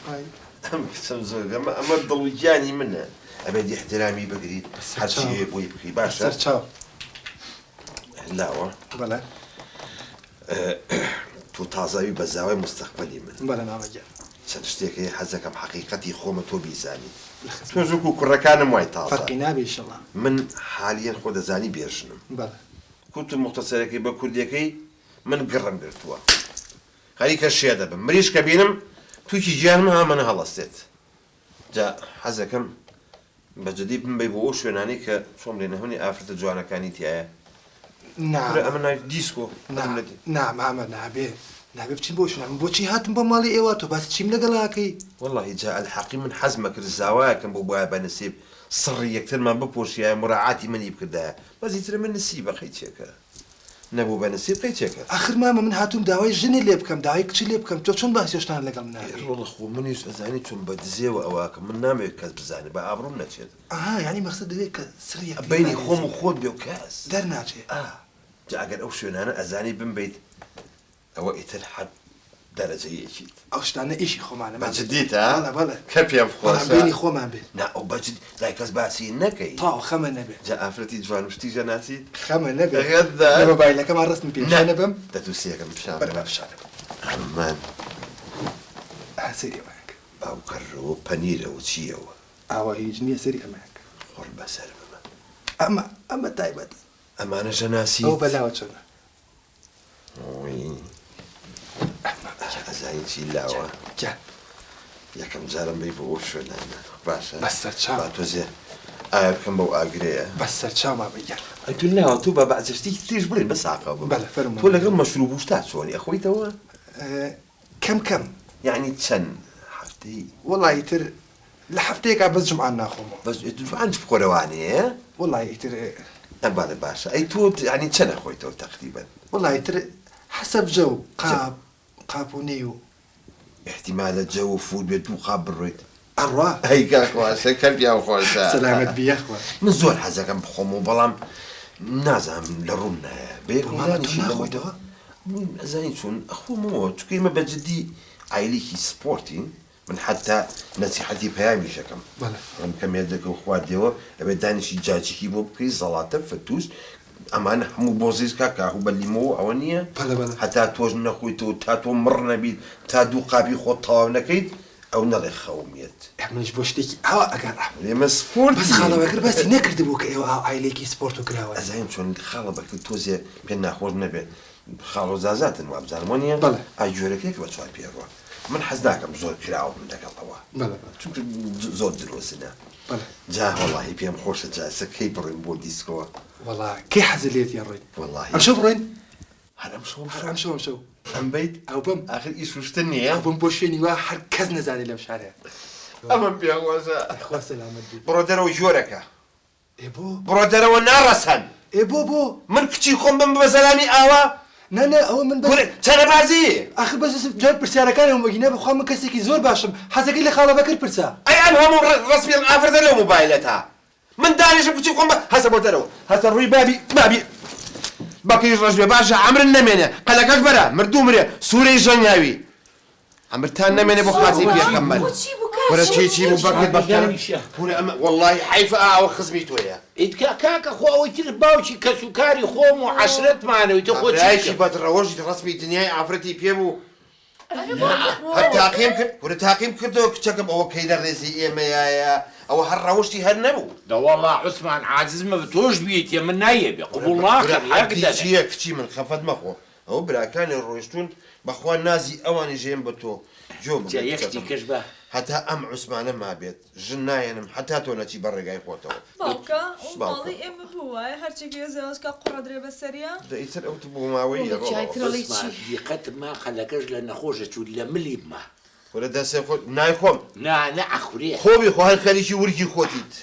بای. ئەم کچم زۆر ئەمە ئەمە دڵ و گیانی منە ئەبێت ئیحترامی بگریت هەرچی هەیە بۆی بکەی باشە سەرچاو. لاوە بەڵێ. تۆ تازاوی بە زاوای مستەقبەلی من. بەڵێ مامە گیان. چەند شتێک هەیە حەزەکەم حەقیقەتی خۆمە تۆ بیزانی. لە خزمەت. تۆش وەکوو کوڕەکانم وای تازە. فەرقی نابێ ئیشەڵا. من حالیەن خۆ دەزانی بێژنم. بەڵێ. کورت و موختەسەرەکەی بە کوردیەکەی من گڕم گرتووە. خەریکە شێ دەبم. مریشکە بینم تووکی گیانم هامەنە هەڵەستێت. جا حەزەکەم بە جدی بمبەی بۆ ئەو شوێنانەی کە چۆن بڵێین هەمووی ئافرەتە جوانەکانی تیایە. نا. کورە ئەمە ناوی دیسکۆ. نا حەزم لە دی. نا مامە نابێ نابێ بچین بۆ شوێنە من بۆچی هاتم بۆ ماڵی ئێوە تۆ باسی چیم لەگەڵ ئەکەی؟ وەڵاهی جا ئەلحەقی من حەزمە کرد زاوایەکم بووبایە بە نسیب سڕی یەکترمان بپۆشیایە موراعاتی منی بکردایە بەس ئیتر من نسیبە قەیچێکە نەبوو بە نسیب قەیچێکە. ئاخر مامە من هاتووم داوای ژنت لێ بکەم داوای کچت لێ بکەم تۆ چۆن باسی ئەو شتانە لەگەڵ من ئێ ئەکەی؟ ڕۆڵە خۆ منیش ئەزانی چۆن بە دزێوە ئەوە ئەکەم من نامەوێت کەس بزانێ با ئابڕووم نەچێت. ئەها یانی مەخسەد دەوێ کە سڕی یەکتری بەینی خۆم پارێزین. و خۆت بێ و کەس. دەرناچێ. ئا جا ئەگەر ئەو شوێنانە ئەزانی بمبەیت ئەوە ئیتر حەد دەرەجە یەکیت. ئەو شتانە ئیشی خۆمانە بە مامە. جدیتە؟ بەڵێ بەڵێ. کە پێم بەڵام خۆشە. بەینی خۆمان بێ. نا ئەو بە جدی لای کەس باسی نەکەی. تەواو خەمە نەبێ. جا ئافرەتی جوان و شتیش ئەناسیت؟ خەمە نەبێ. غەدار. لە مۆبایلەکەما ڕەسمی پێ نا. پیشانە بەم. دە تو سێکەم پیشان بەرە با بە. پیشانە بەم. ئەمان. ئا سەیری ئەمەیان کە. باوکەڕەوە پەنیرەوە چییەوە؟ ئاوا هیچ نییە سەیری ئەمەیان کە. قوڕ بەسەر بمە. ئەمە ئەمە تایبەتە. ئەمانەش ئەناسی؟ ئەوە بەلاوە چۆنە؟ ئۆی ئەزانی چی لاوە؟ گیان. یەکەم جارم بەی بۆ ئەو شوێنانە باشە؟ بە سەرچاو. با تۆزێ ئاوێ بکەم بەو ئاگرەیە. بە سەرچاو مامە گیان. ئەی تۆ لاوە تۆ با بەعزێ شتێکی تریش بڵێین بەس ئاقاو بم. بەڵێ فەرموو. تۆ لەگەڵ مەشروب و شتا چۆنی ئەخۆیتەوە؟ کەم کەم. یەعنی چەند هەفتەی؟ وەڵا ئیتر لە هەفتەیەکا بەس جومعان ناخۆمەوە. بەس جومعان چ بخۆرەوانەیە؟ وەڵا ئیتر. ئە بەڵێ باشە ئەی تۆ یەعنی چەند ئەخۆیتەوە تەقریبەن؟ وەڵا ئیتر حەسەب جەو قاپ قاپ و نیو. ئیحتیمالە جەو و فوول بێ دوو قاپ بڕۆیت. ئەڕوا. ئەی کاک خوا شەکەر پیاو خۆشە. سەلامەت بی یاخوا. من زۆر حەزەکەم بخۆمەوە بەڵام نازانم لە ڕووم نایە بەیەکەوە مامە تۆ دانیشین لە ناخۆیتەوە؟ من ئەزانی چۆن ئەخۆمەوە چونکە ئێمە بە جدی عایلەیەکی سپۆرتین من حەتا نەسیحەتی پەیامیش ئەکەم بەڵێ. ئەڵێم کە مێردەکەو خواردیەوە ئەبێ دانیشی جاجیکی بۆ بکەی زەڵاتە فتوش ئەمانە هەموو بۆ زیز کا کاهو بە لیمۆ ئەوە نییە بەڵێ بەڵێ. هەتا تۆش نەخۆیتەوە تا تۆ مڕ نەبیت تا دوو قاپی خۆت تەواو نەکەیت ئەو نەڵێ خەوم یەت. ئێ منیش بۆ شتێکی ئاوا ئەگەڕام. ئێمە سپۆرتین. بەس خاڵە بەکر باسی نەکردبوو کە ئێوە ئاو عایلەیەکی سپۆرت و کراوەن. ئەزانیم چۆن خاڵە بەکر تۆزێ پێت ناخۆش نەبێ خاڵۆ زازاتن وابزانم وەنیە؟ بەڵێ. ئای گوێرەکەیەک بە چوار پێ ڕوا. من حەز ناکەم زۆر کراوە بم لەگەڵ ئەوە. بەڵێ بەڵێ. چونکە زۆر درۆزنە. بەڵێ. جا وەڵاهی پێم خۆشە جا ئێستا کەی بڕۆین بۆ دیسکۆ؟ وەڵا کەی حەزت لێیەتی ئەڕۆین. وەڵاهی. ئەمشەو بڕۆین؟ هەر ئەمشەو هەر ئەمشەو ئەمشەو. ئەم بەیت؟ ئەو بم. ئاخر ئیش و شتن نییە؟ ئەو بم بۆ شوێنی وا هەر کەس نەزانێ لەم شارەیە. ئەمەم پێ خۆشە. خوا سەلامەت بی. بڕۆ دەرەوە ژۆرەکە. ئێ بۆ؟ بڕۆ دەرەوە ناڕەسەن. ئێ بۆ بۆ؟ من کچی خۆم بم بە زەلامی ئاوا؟ نا نا ئەوە من بەس. کورە چەنەبازی؟ ئاخر بەس جواب پرسیارەکانم وەگینا بەخوا من کەسێکی زۆر باشم حەزەکەی لە خاڵە بەکر پرسە. ئەی ئەم هەموو ڕەسمی ئافرەتە لەو مۆبایلەتا من دانیشم کچی خۆم بە هەسە بۆ دەرەوە هەسە ڕووی بابی بابی بەکریش ڕەش بێ باشە عەمرت نەمێنێ قەلەکەش بەرە مردوو مرێ سوورەی ژەنگاوی عەمرتان نەمێنێ بۆ خاتری پێخەمبەر کورە چی چی بوو بەکر بەکر کورە ئەمە وەڵڵاهی حەیفە ئا ئەوە خزمی تۆیە. ئیتکا کاکە خۆ ئەوەی تر باوکی کەس و کاری خۆم و عەشرەتمانە ئیتر خۆ چی برایەکی بکەم. بەدڕەوەشت ڕەسمی دنیای ئافرەتی پێ بوو هەر تاقیم کرد کورە تاقیم کردەوە کچەکەم ئەوە کەی لە ڕێزی ئێمەیایە ئەوە هەر ڕەوشتی هەر نەبوو. دەوەڵا عوسمان عاجز مەبە تۆش بیەیتێ من نایەبێ قبوڵ کورە ناکەم یەک حەدی دەنە. چییە کچی من خەفەت مەخۆ ئەوە براکانی ڕۆیشتوون بەخوا نازی ئەوانیش ێم بە تۆ جۆ جا بگرە یەک کچەکەم شتی کەش بە. هەتا ئەم عوسمانە مابێت ژن ناهێنم هەتا تۆ نەچی بە ڕێگای خۆتەوە. باوکە ئەو باوکە. ماڵی ئێمە بوو وایە هەرچێکی لێ زەواج کا قوڕ ئەدرێ بەسەریا. دە ئیتر ئەو بۆ ماوەییە وەڵا ڕۆڵە. جای ترەڵی چی؟ عوسمان دیقەتم ما قەلەکەش لە نەخۆشە چوو لە ملی بما. کورە دەسێ خۆت نایخۆم. نا نا ئەخورێ. خۆ بیخۆ هەر خەریکی ورگی خۆتیت.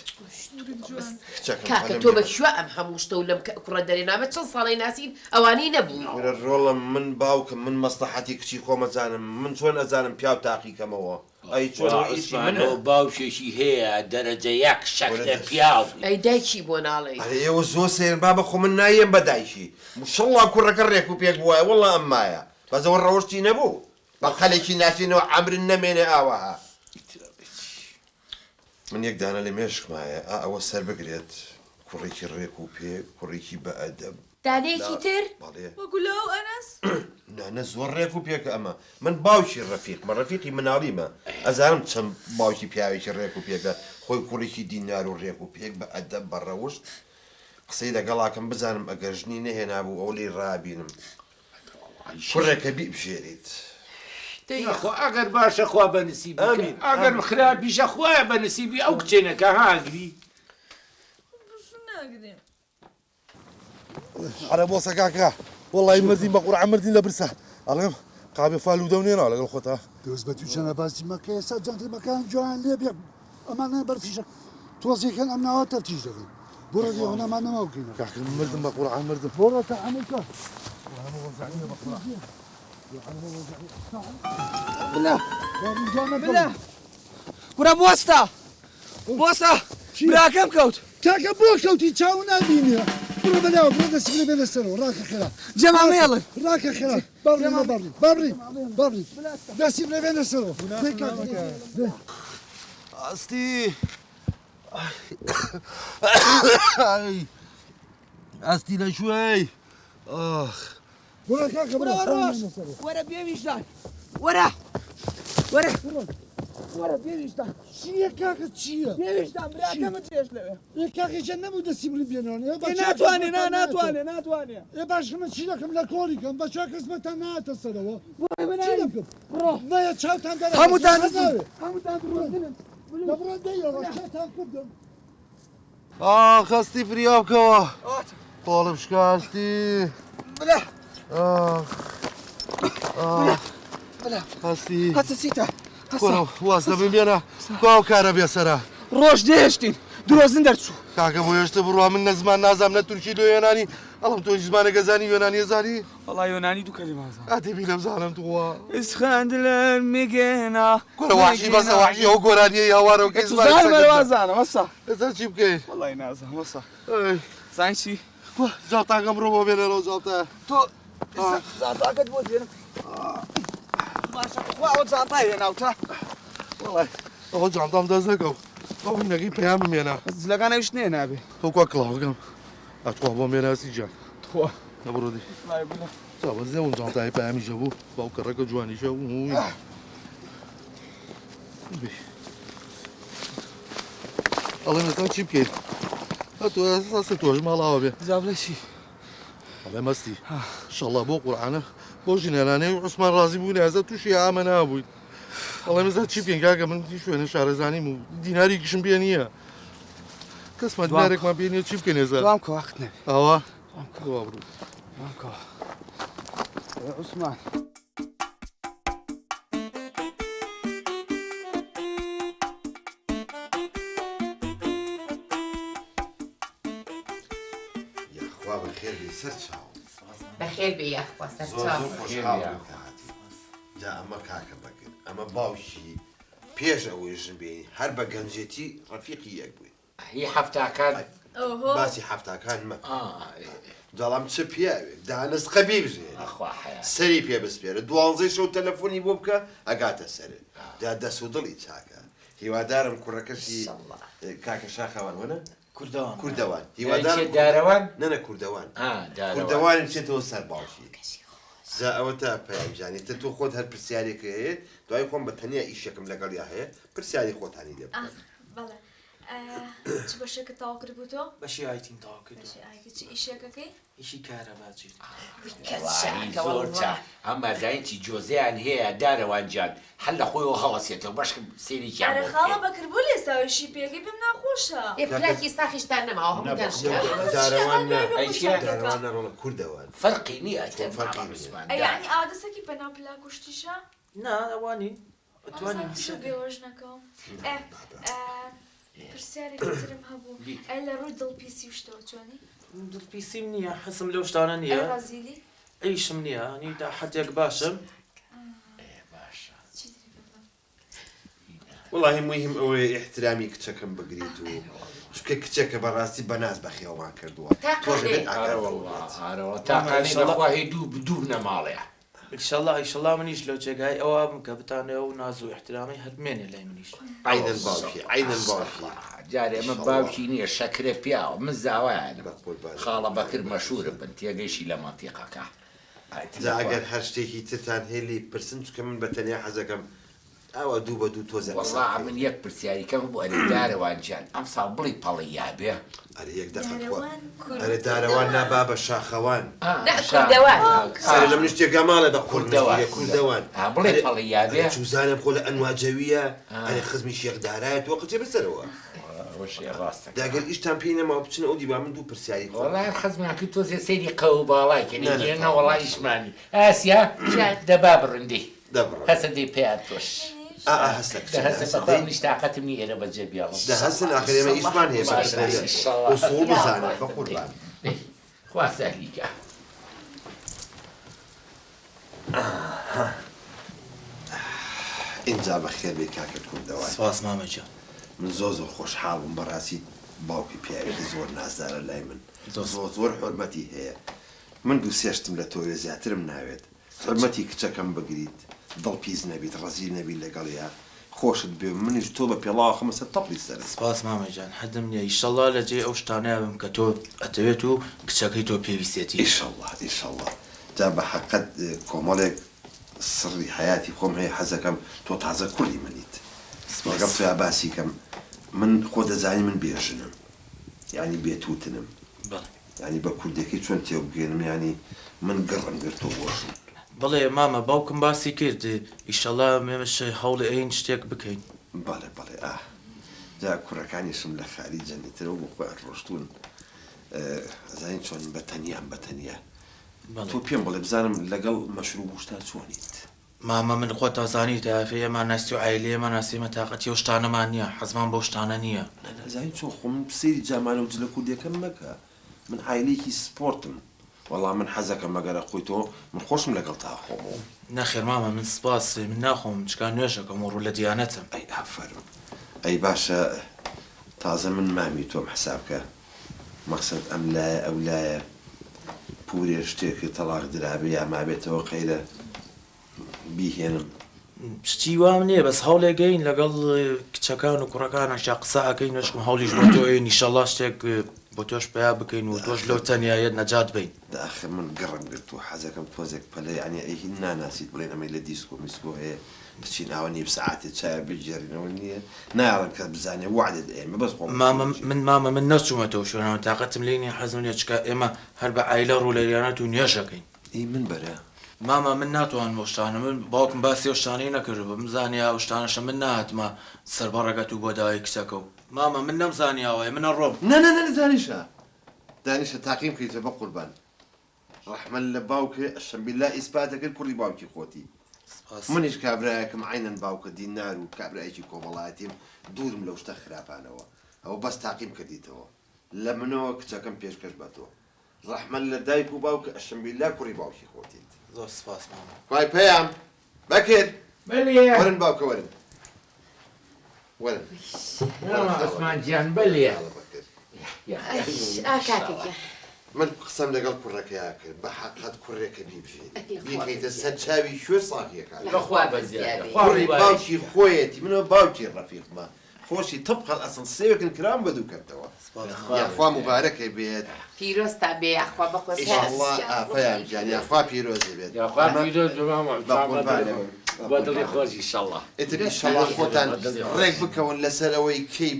کچەکەم کاکە پەلەم تۆ لێ بە مەکە. کوێ ئەم هەموو شتە و لەم کوڕە دەرێنامە چەند ساڵەی ناسین ئەوانەی نەبوو. کورە ڕۆڵە من باوکم من مەسڵەحەتی کچی خۆم ئەزانم من چۆن ئەزانم پیاو تاقی کەمەوە ئەی چۆن وا ئەوە ئیشی عوسمان منە. ئەوە باوکێکی هەیە دەرەجە یەک کورە شەکرە دەست. پیاو. ئەی دایکی بۆ ناڵێی. ئەرێ ئێوە زۆر سەیرن بابە خۆ من نایەم بە دایکی شەڵا کوڕەکە ڕێک و پێک بوایە وەڵا ئەممایە بەس ئەوە ڕەوشتی نەبوو بە قەلێکی ناسینەوە عەمرن نەمێنێ ئاوەها. من یەک دانە لە مێشکمایە ئا ئەوە سەر بگرێت کوڕێکی ڕێک و پێک کوڕێکی بە ئەدەب. دانەیەکی تر؟ بەڵێ. وەکو لاو ئەنەس؟ نا نا زۆر ڕێک و پێکە ئەمە من باوکی ڕەفیقمە ڕەفیقی مناڵیمە ئەزانم چەند باوکی پیاوێکی ڕێک و پێکە خۆی کوڕێکی دینار و ڕێک و پێک بە ئەدەب بە ڕەوشت قسەی لەگەڵاکەم بزانم ئەگەر ژنی نەهێنابوو ئەوە لێی ڕابینم کوڕێکە بیبژێریت. یاخوا ئەگەر باشە خوا بە نسیبی کە ئەگەر خراپیشە خوایە بە نسیبی ئەو کچێنەکە ها ئەگری. ئەرێ بۆسە کاکە وەڵی مردین بە قورعە مردین لە برسا ئەڵێم قابێ فالوودە و نێناوە لەگەڵ خۆتا. دۆست بە توو چەنە باسی مەکە ئێستا جەنتلمەکان گوێیان لێ بێ ئەمانە بەرتیژە تۆزێکەن ئەم ناوە تەفتیش دەکەن بڕۆ دێ هۆنەمان نەما بکەینەوە. کاکە مردم بە قورعە مردم. بڕۆ تەحەمول کە. بلا بلا کورە بوەستە بوەستە براکەم کەوت. کاکە بۆ کەوتی چاو نابینێ بڕۆ بەلاوە بڕۆ دەستی بنێ بێنە سەرەوە ڕاکە خێرا جێمان مەیەڵن ڕاکە خێرا بابڕین بابڕین بابڕین بابڕین دەستی بنێ بێنە سەرەوە دەی کاکە دەی. ئاستی ئاستی لە کوێی ئاخ بڕۆ کاکە بڕۆ وەرە ڕۆژ وەرە بێ ویژدان وەرە وەرە. وەرە بێویژدان. چییە کاکە چییە؟ بێویژدان براکەمت جێش لەوێ. ئێ کاکە گیان نەبوو دەستی بڵی بێنەوە. ئێ ئێ ناتوانێ نا ناتوانێ ناتوانێ. ئێ باش من چی دەکەم لە کۆڵی کەم بە چا کەسمەتان نایەتە سەرەوە. بۆ چی دەکەم؟ بڕۆ. نایە چاوتان دەرەخەم. هەمووتان ناوێ. هەمووتان دڕۆزنن. دەبڕۆ دەیەوە چاتان کردم. ئاخ هەستی فریا بکەوە قۆڵم شکاستی بلا ئاخ ئاخ بلا هەستی هەستە چیتە کوڕە واز لە من بێنە کوا ئەو کارە بێسەرە ڕۆژ نەهێشتین درۆزن دەرچوو کاکە بۆ هێشتە بڕوا من نە زمان نازانم نە تورکی لۆ یۆنانی ئەڵم تۆ زمانێکە زانی یۆنانیە زانی وەڵا یۆنانی دوو کەلیمە زانم ئەدی بیرم زانم تخوا اسخندلر میگێنا کوڕە وحشی بەسە وحشی ئەو گۆرانیە یاوارەوە کەی زمانێک زانم سەگەت وازانم وەسا ئێستا چی بکەین وەڵای نازانم وەسا ئەی زانی چی کوا جاڵتاکەم ڕۆ بۆ بێنەرەوە جاڵتا تۆ جانتاکەت بۆ دێنم باشە خوا ئەوە جانتای هێناوتە وەڵای ئەوە جانتام دەست نەکەوت ئەو هینەکەی پەیامم هێنا جلەکان ئەویش نێنابێ تۆ کوا کڵاوەکەم ئەتخوا بۆم هێناسی گیان تخوا نەبڕۆ دی وەڵای بلا جا بەس نەبووم جانتای پەیامیشە بوو باوکە ڕەکە جوانیشە بوو ئەڵێم ئێستا چی بکەین ئەتۆ ئێستا تۆش ماڵاوە بێ جا بڵێ چی ئەڵێ مەستی ئینشەڵڵا بۆ قورعانە بۆ ژنێنانەی عوسمان ڕازی بوون ئێستا تووشی ئامە نابووین ئەڵێم ئێستا چی بکەین کاکە من شوێنە شارەزانیم و دینارێکیشم پێ نییە کەسمان دینارێکمان پێ نییە چی بکەین ئێستا دوام کە وەخت نەبێ ئاوا دوا بڕۆ دوام کەوە عوسمان یاخوا بەخێر بێی سەر چاو. بەخێر بێی یاخوا سەر زۆر چاو. زۆر خۆشحاڵ بووم کە هاتی. جا ئەمە کاکە بەکر ئەمە باوکی پێش ئەوەی ژن بێنی هەر بە گەنجێتی ڕەفیقی یەک بووین. هی حەفتاکان ئۆهۆ باسی حەفتاکان مەکە. دەڵام چ پیاوێک دانسقە بیبژێنێ ئەخوا حەیا سەری پێ بسپێرە دوانزەی شەو تەلەفۆنی بۆ بکە ئەگاتە سەرت دا دەس و دڵی چاکە هیوادارم کوڕەکەشی کاکە شاخەوان وەنە کوردەوان کوردەوان هیوادارم چێ دارەوان؟ نەنە کوردەوان دارەوان. کوردەوانم بچێتەوە سەر باوکی جا ئەوە تا پەیام جانی تر تۆ خۆت هەر پرسیارێک هەیە دوای خۆم بە تەنیا ئیشێکم لەگەڵیا هەیە پرسیاری خۆتانی لێ بکەن ئاخ بەڵێ چ بەشێکت تەواو کردبوو تۆ؟ بەشی ئایتیم تەواو کردووە. بەشی ئایتی چ ئیشێکەکەی؟ ئیشی کارەباچی. وەڵاهی زۆر چا ئەم بازانی چی جۆزەیان هەیە دارەوان جان هەر لە خۆیەوە هەڵەسێتەوە بەشکم سەیرێکیان ئەرە بۆ خاڵە بکەین. بەکر بۆ لێ ساویشی پێکەی پێم ناخۆشە. ئێ پلاکی ساخیشتان نەماوە هەمووتان شکاوە. دارەوان نا ئەی چییە؟ دارەوان نا ڕۆڵە کوردەوان فەرقی نییە ئەتر فەرقی ماڵە نییە. عوسمان ئەی دار. یعنی ئاوا دەسەکی پەنا پلاک و شتیشە؟ نا ئەوانی ئەتوانین سوو بێوەژنەکەم. ئێ پرسیارێکی ترم هەبوو ئەی لە ڕووی دڵپیسی و شتەوە چۆنی؟ دڵپیسیم نییە حەزم لەو شتانە ئەی نییە ڕەزیلی؟ ئەیشم نییە ینی تا حەدێک باشم باشە چی تری بڵێم؟ وەڵاهی موهیم ئەوەیە ئیحترامی کچەکەم بگریت و چونکە کچێکە بەڕاستی بەناز بەخێومان کردووە تۆش تاقانێ ئەبێت ئاگات لەوە ئارەوەڵا بێت. ئارەوەڵا تاقانەی بەخوا هەی دوو دوو بنەماڵەیە ئینشەڵا ئینشەڵا منیش لەو جێگای ئەوە بم کە بتانەوە و ناز و ئیحترامی هەر بمێنێ لای منیش. عەینەن باوکی عەینەن باوکی جارێ ئەمە ئینشەڵا. باوکی نییە شەکرە پیاوە من زاوایانم بەقوربان خاڵە بەکر مەشهورە بن تێگەیشی لە مەنتیقەکە ئایتر جا لەخوا ئەگەر هەر شتێکی ترتان هەیە لێی پرسن چونکە من بە تەنیا حەزەکەم ئاوا دوو بە دوو تۆزێ قسە وەڵا بکەین. من یەک پرسیاری کەم بوو ئەرێ دارەوان گیان ئەمساڵ بڵی پەڵی یابێ ئەرێ یەک دەقە تخوا دارەوان ئەرێ دارەوان نا بابە شاخەوان نا کوردەوان. سەرێ لە منیش تێگا ماڵێ بە کوردەوان قورنەگیرێ کوردەوان بڵێ ئەرێ پەڵی یابێ ئەرێ چوزانم خۆ لە ئەنواجەویە ئەرێ خزمی شێخ دارایە تۆ قچێ بەسەرەوە ئەوەشێ ڕاستە داگەر ئیشتان پێی نەماوە بچنە ئەو دیوا من دوو پرسیاری خۆم وەڵا خزماکی تۆزێ سەیری قەو و باڵای کە نا نا نەگیرێ نە تەواو وەڵا ئیشمانی ئاسیا گیان. دەبا بڕندی دەبڕم هەسە دەی پێیان تۆش ئا ئا هەستە دە کچە هەسە هەستە بەخوا دەی منیش تاقەتم نییە ئێرە بەجێ بێڵم دە هەستن ئاخر ئێمە ئیشمان هەیە باشە بەخێر بێ ئینشەڵا ئوسوڵ بزانە بە قوربان خوا سەهلی کە ئینجا بەخێر بێی کاکە کوردەوان. سپاس مامە گیان. من زۆر زۆر خۆشحاڵ بووم بەڕاستی باوکی پیاوێکی زۆر نازدارە لای من زۆر زۆر حورمەتی هەیە من دوو سێ شتم لە تۆوێ زیاترم ناوێت حورمەتی کچەکەم بگریت دڵ پیس نەبیت ڕەزیل نەبیت لەگەڵیا خۆشت بێ منیش تۆ بە پێڵاو ئەخەمە سەر تەپڵی سەرت. سپاس مامە گیان حەدم نیە ئیشەڵا لە جێی ئەو شتانەیا بم کە تۆ ئەتەوێت و کچەکەی تۆ پێویستێتی. ئیشەڵا ئیشەڵا جا بە حەقت کۆمەڵێک سڕی حەیاتی خۆم هەیە حەزەکەم تۆ تازە کوڕی منیت. لەگەڵ تۆیا باسی کەم من خۆ دەزانی من بێ ژنم یانی بێ تووتنم بەڵێ. یانی بە کوردیەکەی چۆن تێوبگەیەنم یانی من گڕم گرتووە بۆ ژن. بەڵێ مامە باوکم باسی کرد ئیشەڵا ئێمەش هەوڵی ئەین شتێک بکەین. بەڵێ بەڵێ ئاه جا کوڕەکانیشم لە خاریجەن ئیتر ئەو بۆ خۆیان ڕۆشتوون ئەزانی چۆن بە تەنیام بە تەنیا تۆ پێم بڵێ بزانم لەگەڵ مەشروب و شتا چۆنیت؟ مامە من خۆت ئەزانی تایەفەی ئێمە ناسی و عایلەی ئێمە ناسی ئێمە تاقەتی ئەو شتانەمان نیە حەزمان بەو شتانە نیە. نا نا ئەزانی چۆن خۆ من سەیری جامانە و جلە کوردیەکەم مەکە من عایلەیەکی سپۆرتم وەڵا من حەزەکەم مەگەر ئەخۆی تۆ من خۆشم لەگەڵ تا ئەخۆمەوە. نەخێر مامە من سپاس من ناخۆم چکا نوێژەکەم و ڕوو لە دیانەتم. ئەی ئافەرم ئەی باشە تازە من مامی تۆم حساب کە مەقسەد ئەم لایە ئەو لایە پورێ شتێک تەڵاق درابێ یا مابێتەوە قەیرە بیهێنم. شتی وام نیە بەس هەوڵێ گەین لەگەڵ کچەکان و کوڕەکانەشا قسە ئەکەین بەشکم هەوڵیش بۆ تۆ ئەین ئیشەڵا شتێک بۆ تۆش پەیا بکەین و تۆش لەو تەنیایەت نەجات بەین. دە ئاخر من گڕم گرتووە حەزەکەم تۆزێک پەلە یەعنی ئەی هین ناناسیت بڵێن ئەمەی لە دیسکۆ میسکۆ هەیە بچین ئاوا نیو سەعاتێ چایە بگێڕینەوە نییە نایەڵم کەس بزانێ وەعدت ئەیەمێ بەس خۆم مامە من مامە من نەچوومەتەوە شوێنەوە تاقەتم لێی نیە حەزم لێیە چونکە ئێمە هەر بە عایلە ڕوو لە دیانەت و نوێژ ئەکەین. ئەی من بەرە. مامە من ناتوانم ئەو شتانە من باوکم باسی ئەو شتانەی نەکردبوو بمزانیا ئەو شتانەشە من نەهاتمە سەر بەڕەگەت و بۆ داوای کچەکە و مامە من نەمزانی ئاوایە من ئەڕۆم. نا نا نا دانیشە دانیشە تاقیم کەیتەوە بەقوربان ڕەحمەت لە باوکێ ئەشەمبیلا ئیسپاتە کرد کوڕی باوکی خۆتی سپاس. منیش کابرایەکم عەینەن باوکە دینار و کابرایەکی کۆمەڵایەتیم دوورم لەو شتە خراپانەوە ئەوە بەس تاقیم کردیتەوە لە منەوە کچەکەم پێشکەش بە تۆ ڕەحمەت لە دایک و باوکە ئەشەمبیلا کوڕی باوکی خۆتیت. زۆر سپاس مامە. خوای پەیام بەکر بەلێ. وەرن باوکە وەرن وەرن. مامە عوسمان گیان بەلێ. ئا کاکە گیان. من قسەم لەگەڵ کوڕەکەیا کرد بە حەقت کوڕێکە بیبژێری بیخەیتە سەر چاوی کوێ ساغیەکان بەخوا بەزیادە کوڕی باوکی خۆیەتی منەوە باوکی ڕەفیقمە خۆشی طبق الاصل سێوێکن کرام بە دوو کەرتەوە یاخوا موبارەکە بێت. پیرۆزتان بێ یاخوا بەخۆشی. ئیشەڵا ئافەیان گیان یاخوا پیرۆزی بێت. یاخوا پیرۆز بێ مامە بەقوربانت بە دڵی خۆش ئیشەڵا. ئیتر ئیشەڵا خۆتان ڕێک بکەون لەسەر ئەوەی کەی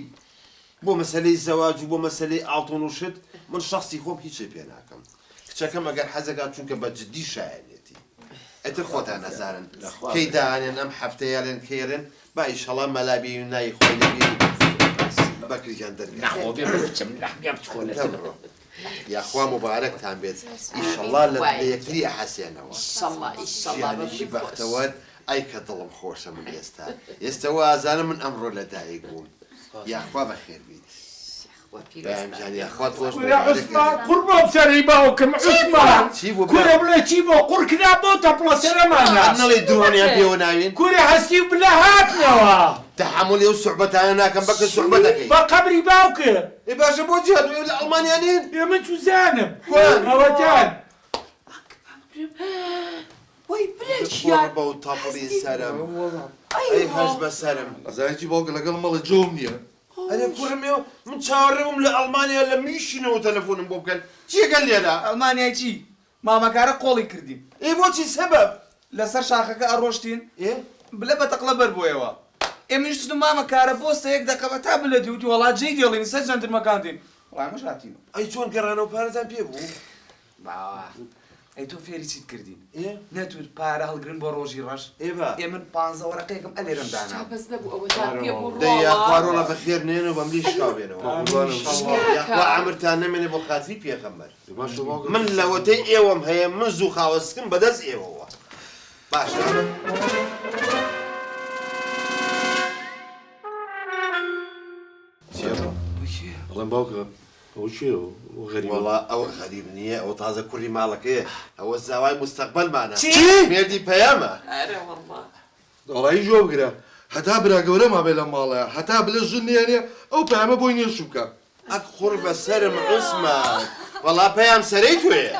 بۆ مەسەلەی زەواج و بۆ مەسەلەی ئاڵتون و شت من شەخسی خۆم هیچێ پێ ناکەم کچەکەم ئەگەر حەزەکات چونکە بە جدی شایەنیەتی ئیتر خۆتان ئەزانن کەی دانێن ئەم هەفتەیە ئەلێن کەی ئەلێن با ئیشەڵا مەلا بی نای خۆی لەبیر بەکر گیان دەرگا نەخۆ بێ بچم نەخ بچکۆلە دەبڕۆ یاخوا موبارەکتان بێت ئیشەڵا لە یەکتری ئەحەسێنەوە ئیشەڵا ئیشەڵا ژیانێکی بەختەوەر ئەی کە دڵم خۆشە من ئێستا ئێستا وازانم من ئەمڕۆ لەدایک بووم یاخوا بەخێر بیت بەیان گیان یاخوا تۆش کورە عوسمان قوڕبان سەری باوکم عوسمان کورە بڵێ چی بۆ قوڕ کرا بۆ تەپڵە سەرەمانە نەڵێی درۆنیان پێوە ناوین کورە هەستی و بلە هاتنەوە تەحەمولی ئەو سوعبەتانە ناکەم بەکە سوعبەت ئەکەی بە قەبری باوکم ئێ باشە بۆ چی هاتوون ئێوە لە ئەڵمانیا نین ئێ من چوزانم ئەوەتان وەی بلە گیان قوڕ بەو تەپڵی سەرم ئەی هەش بەسەرم ئەزانی چی باوکە لەگەڵ مەڵێ جۆم نییە. ئەرێ کوڕم ئێوە من چاوەڕێ بووم لە ئەڵمانیا لە میشینەوە تەلەفۆنم بۆ بکەن چیەکەن لێرە؟ ئەڵمانیای چی؟ مامەکارە قۆڵی کردین. ئێ بۆچی سەبەب؟ لەسەر شاخەکە ئەڕۆشتین ئێ؟ بلە بە تەقلە بەر بۆیەوە. ئێ منیش وتم مامە کارە بۆستە یەک دەقە بە تا بلە دی وتی وەڵا جێی دێڵین سەر جەندرمەکان دێن. وەڵا ئێمەش هاتینەوە. ئەی چۆن گەڕانەوە پارەتان پێ بوو؟ باوە ئەی تۆ فێری چیت کردین ئێ؟ نەتوت پارە هەڵگرن بۆ ڕۆژی ڕەش ئێ با. ئێ من پانزە وەرەقەیەکم ئەلێرەم دانا. جا بەس نەبوو ئەوەتا پێ بوو دەی یاخوا ڕۆڵە. ڕۆڵە بەخێر نێنەوە بەملی شکاو بێنەوە. یاخوا عەمرتان نەمێنێ بۆ خاتری پێغەمبەر. من لەوەتەی ئێوەم هەیە من زوو خاوەسکم بەدەست ئێوەوە باشە. ئەڵێم باوکە ئەوە کێیە ئەوە غەریبە. وەڵا ئەوە غەریب نییە ئەوە تازە کوڕی ماڵەکەیە ئەوە زاوای موستەقبەلمانە چی؟ مێردی پەیامە. ئەرێ وەڵا. وەڵایی جواب بگرە هەتا برا گەورە مابێ لەم ماڵەیا هەتا بلە ژن نەیەنێ ئەو پەیامە بۆی نیە شوو بکا. ئەک قوڕ بەسەرم عوسمان وەڵا پەیام سەرەی تۆیە.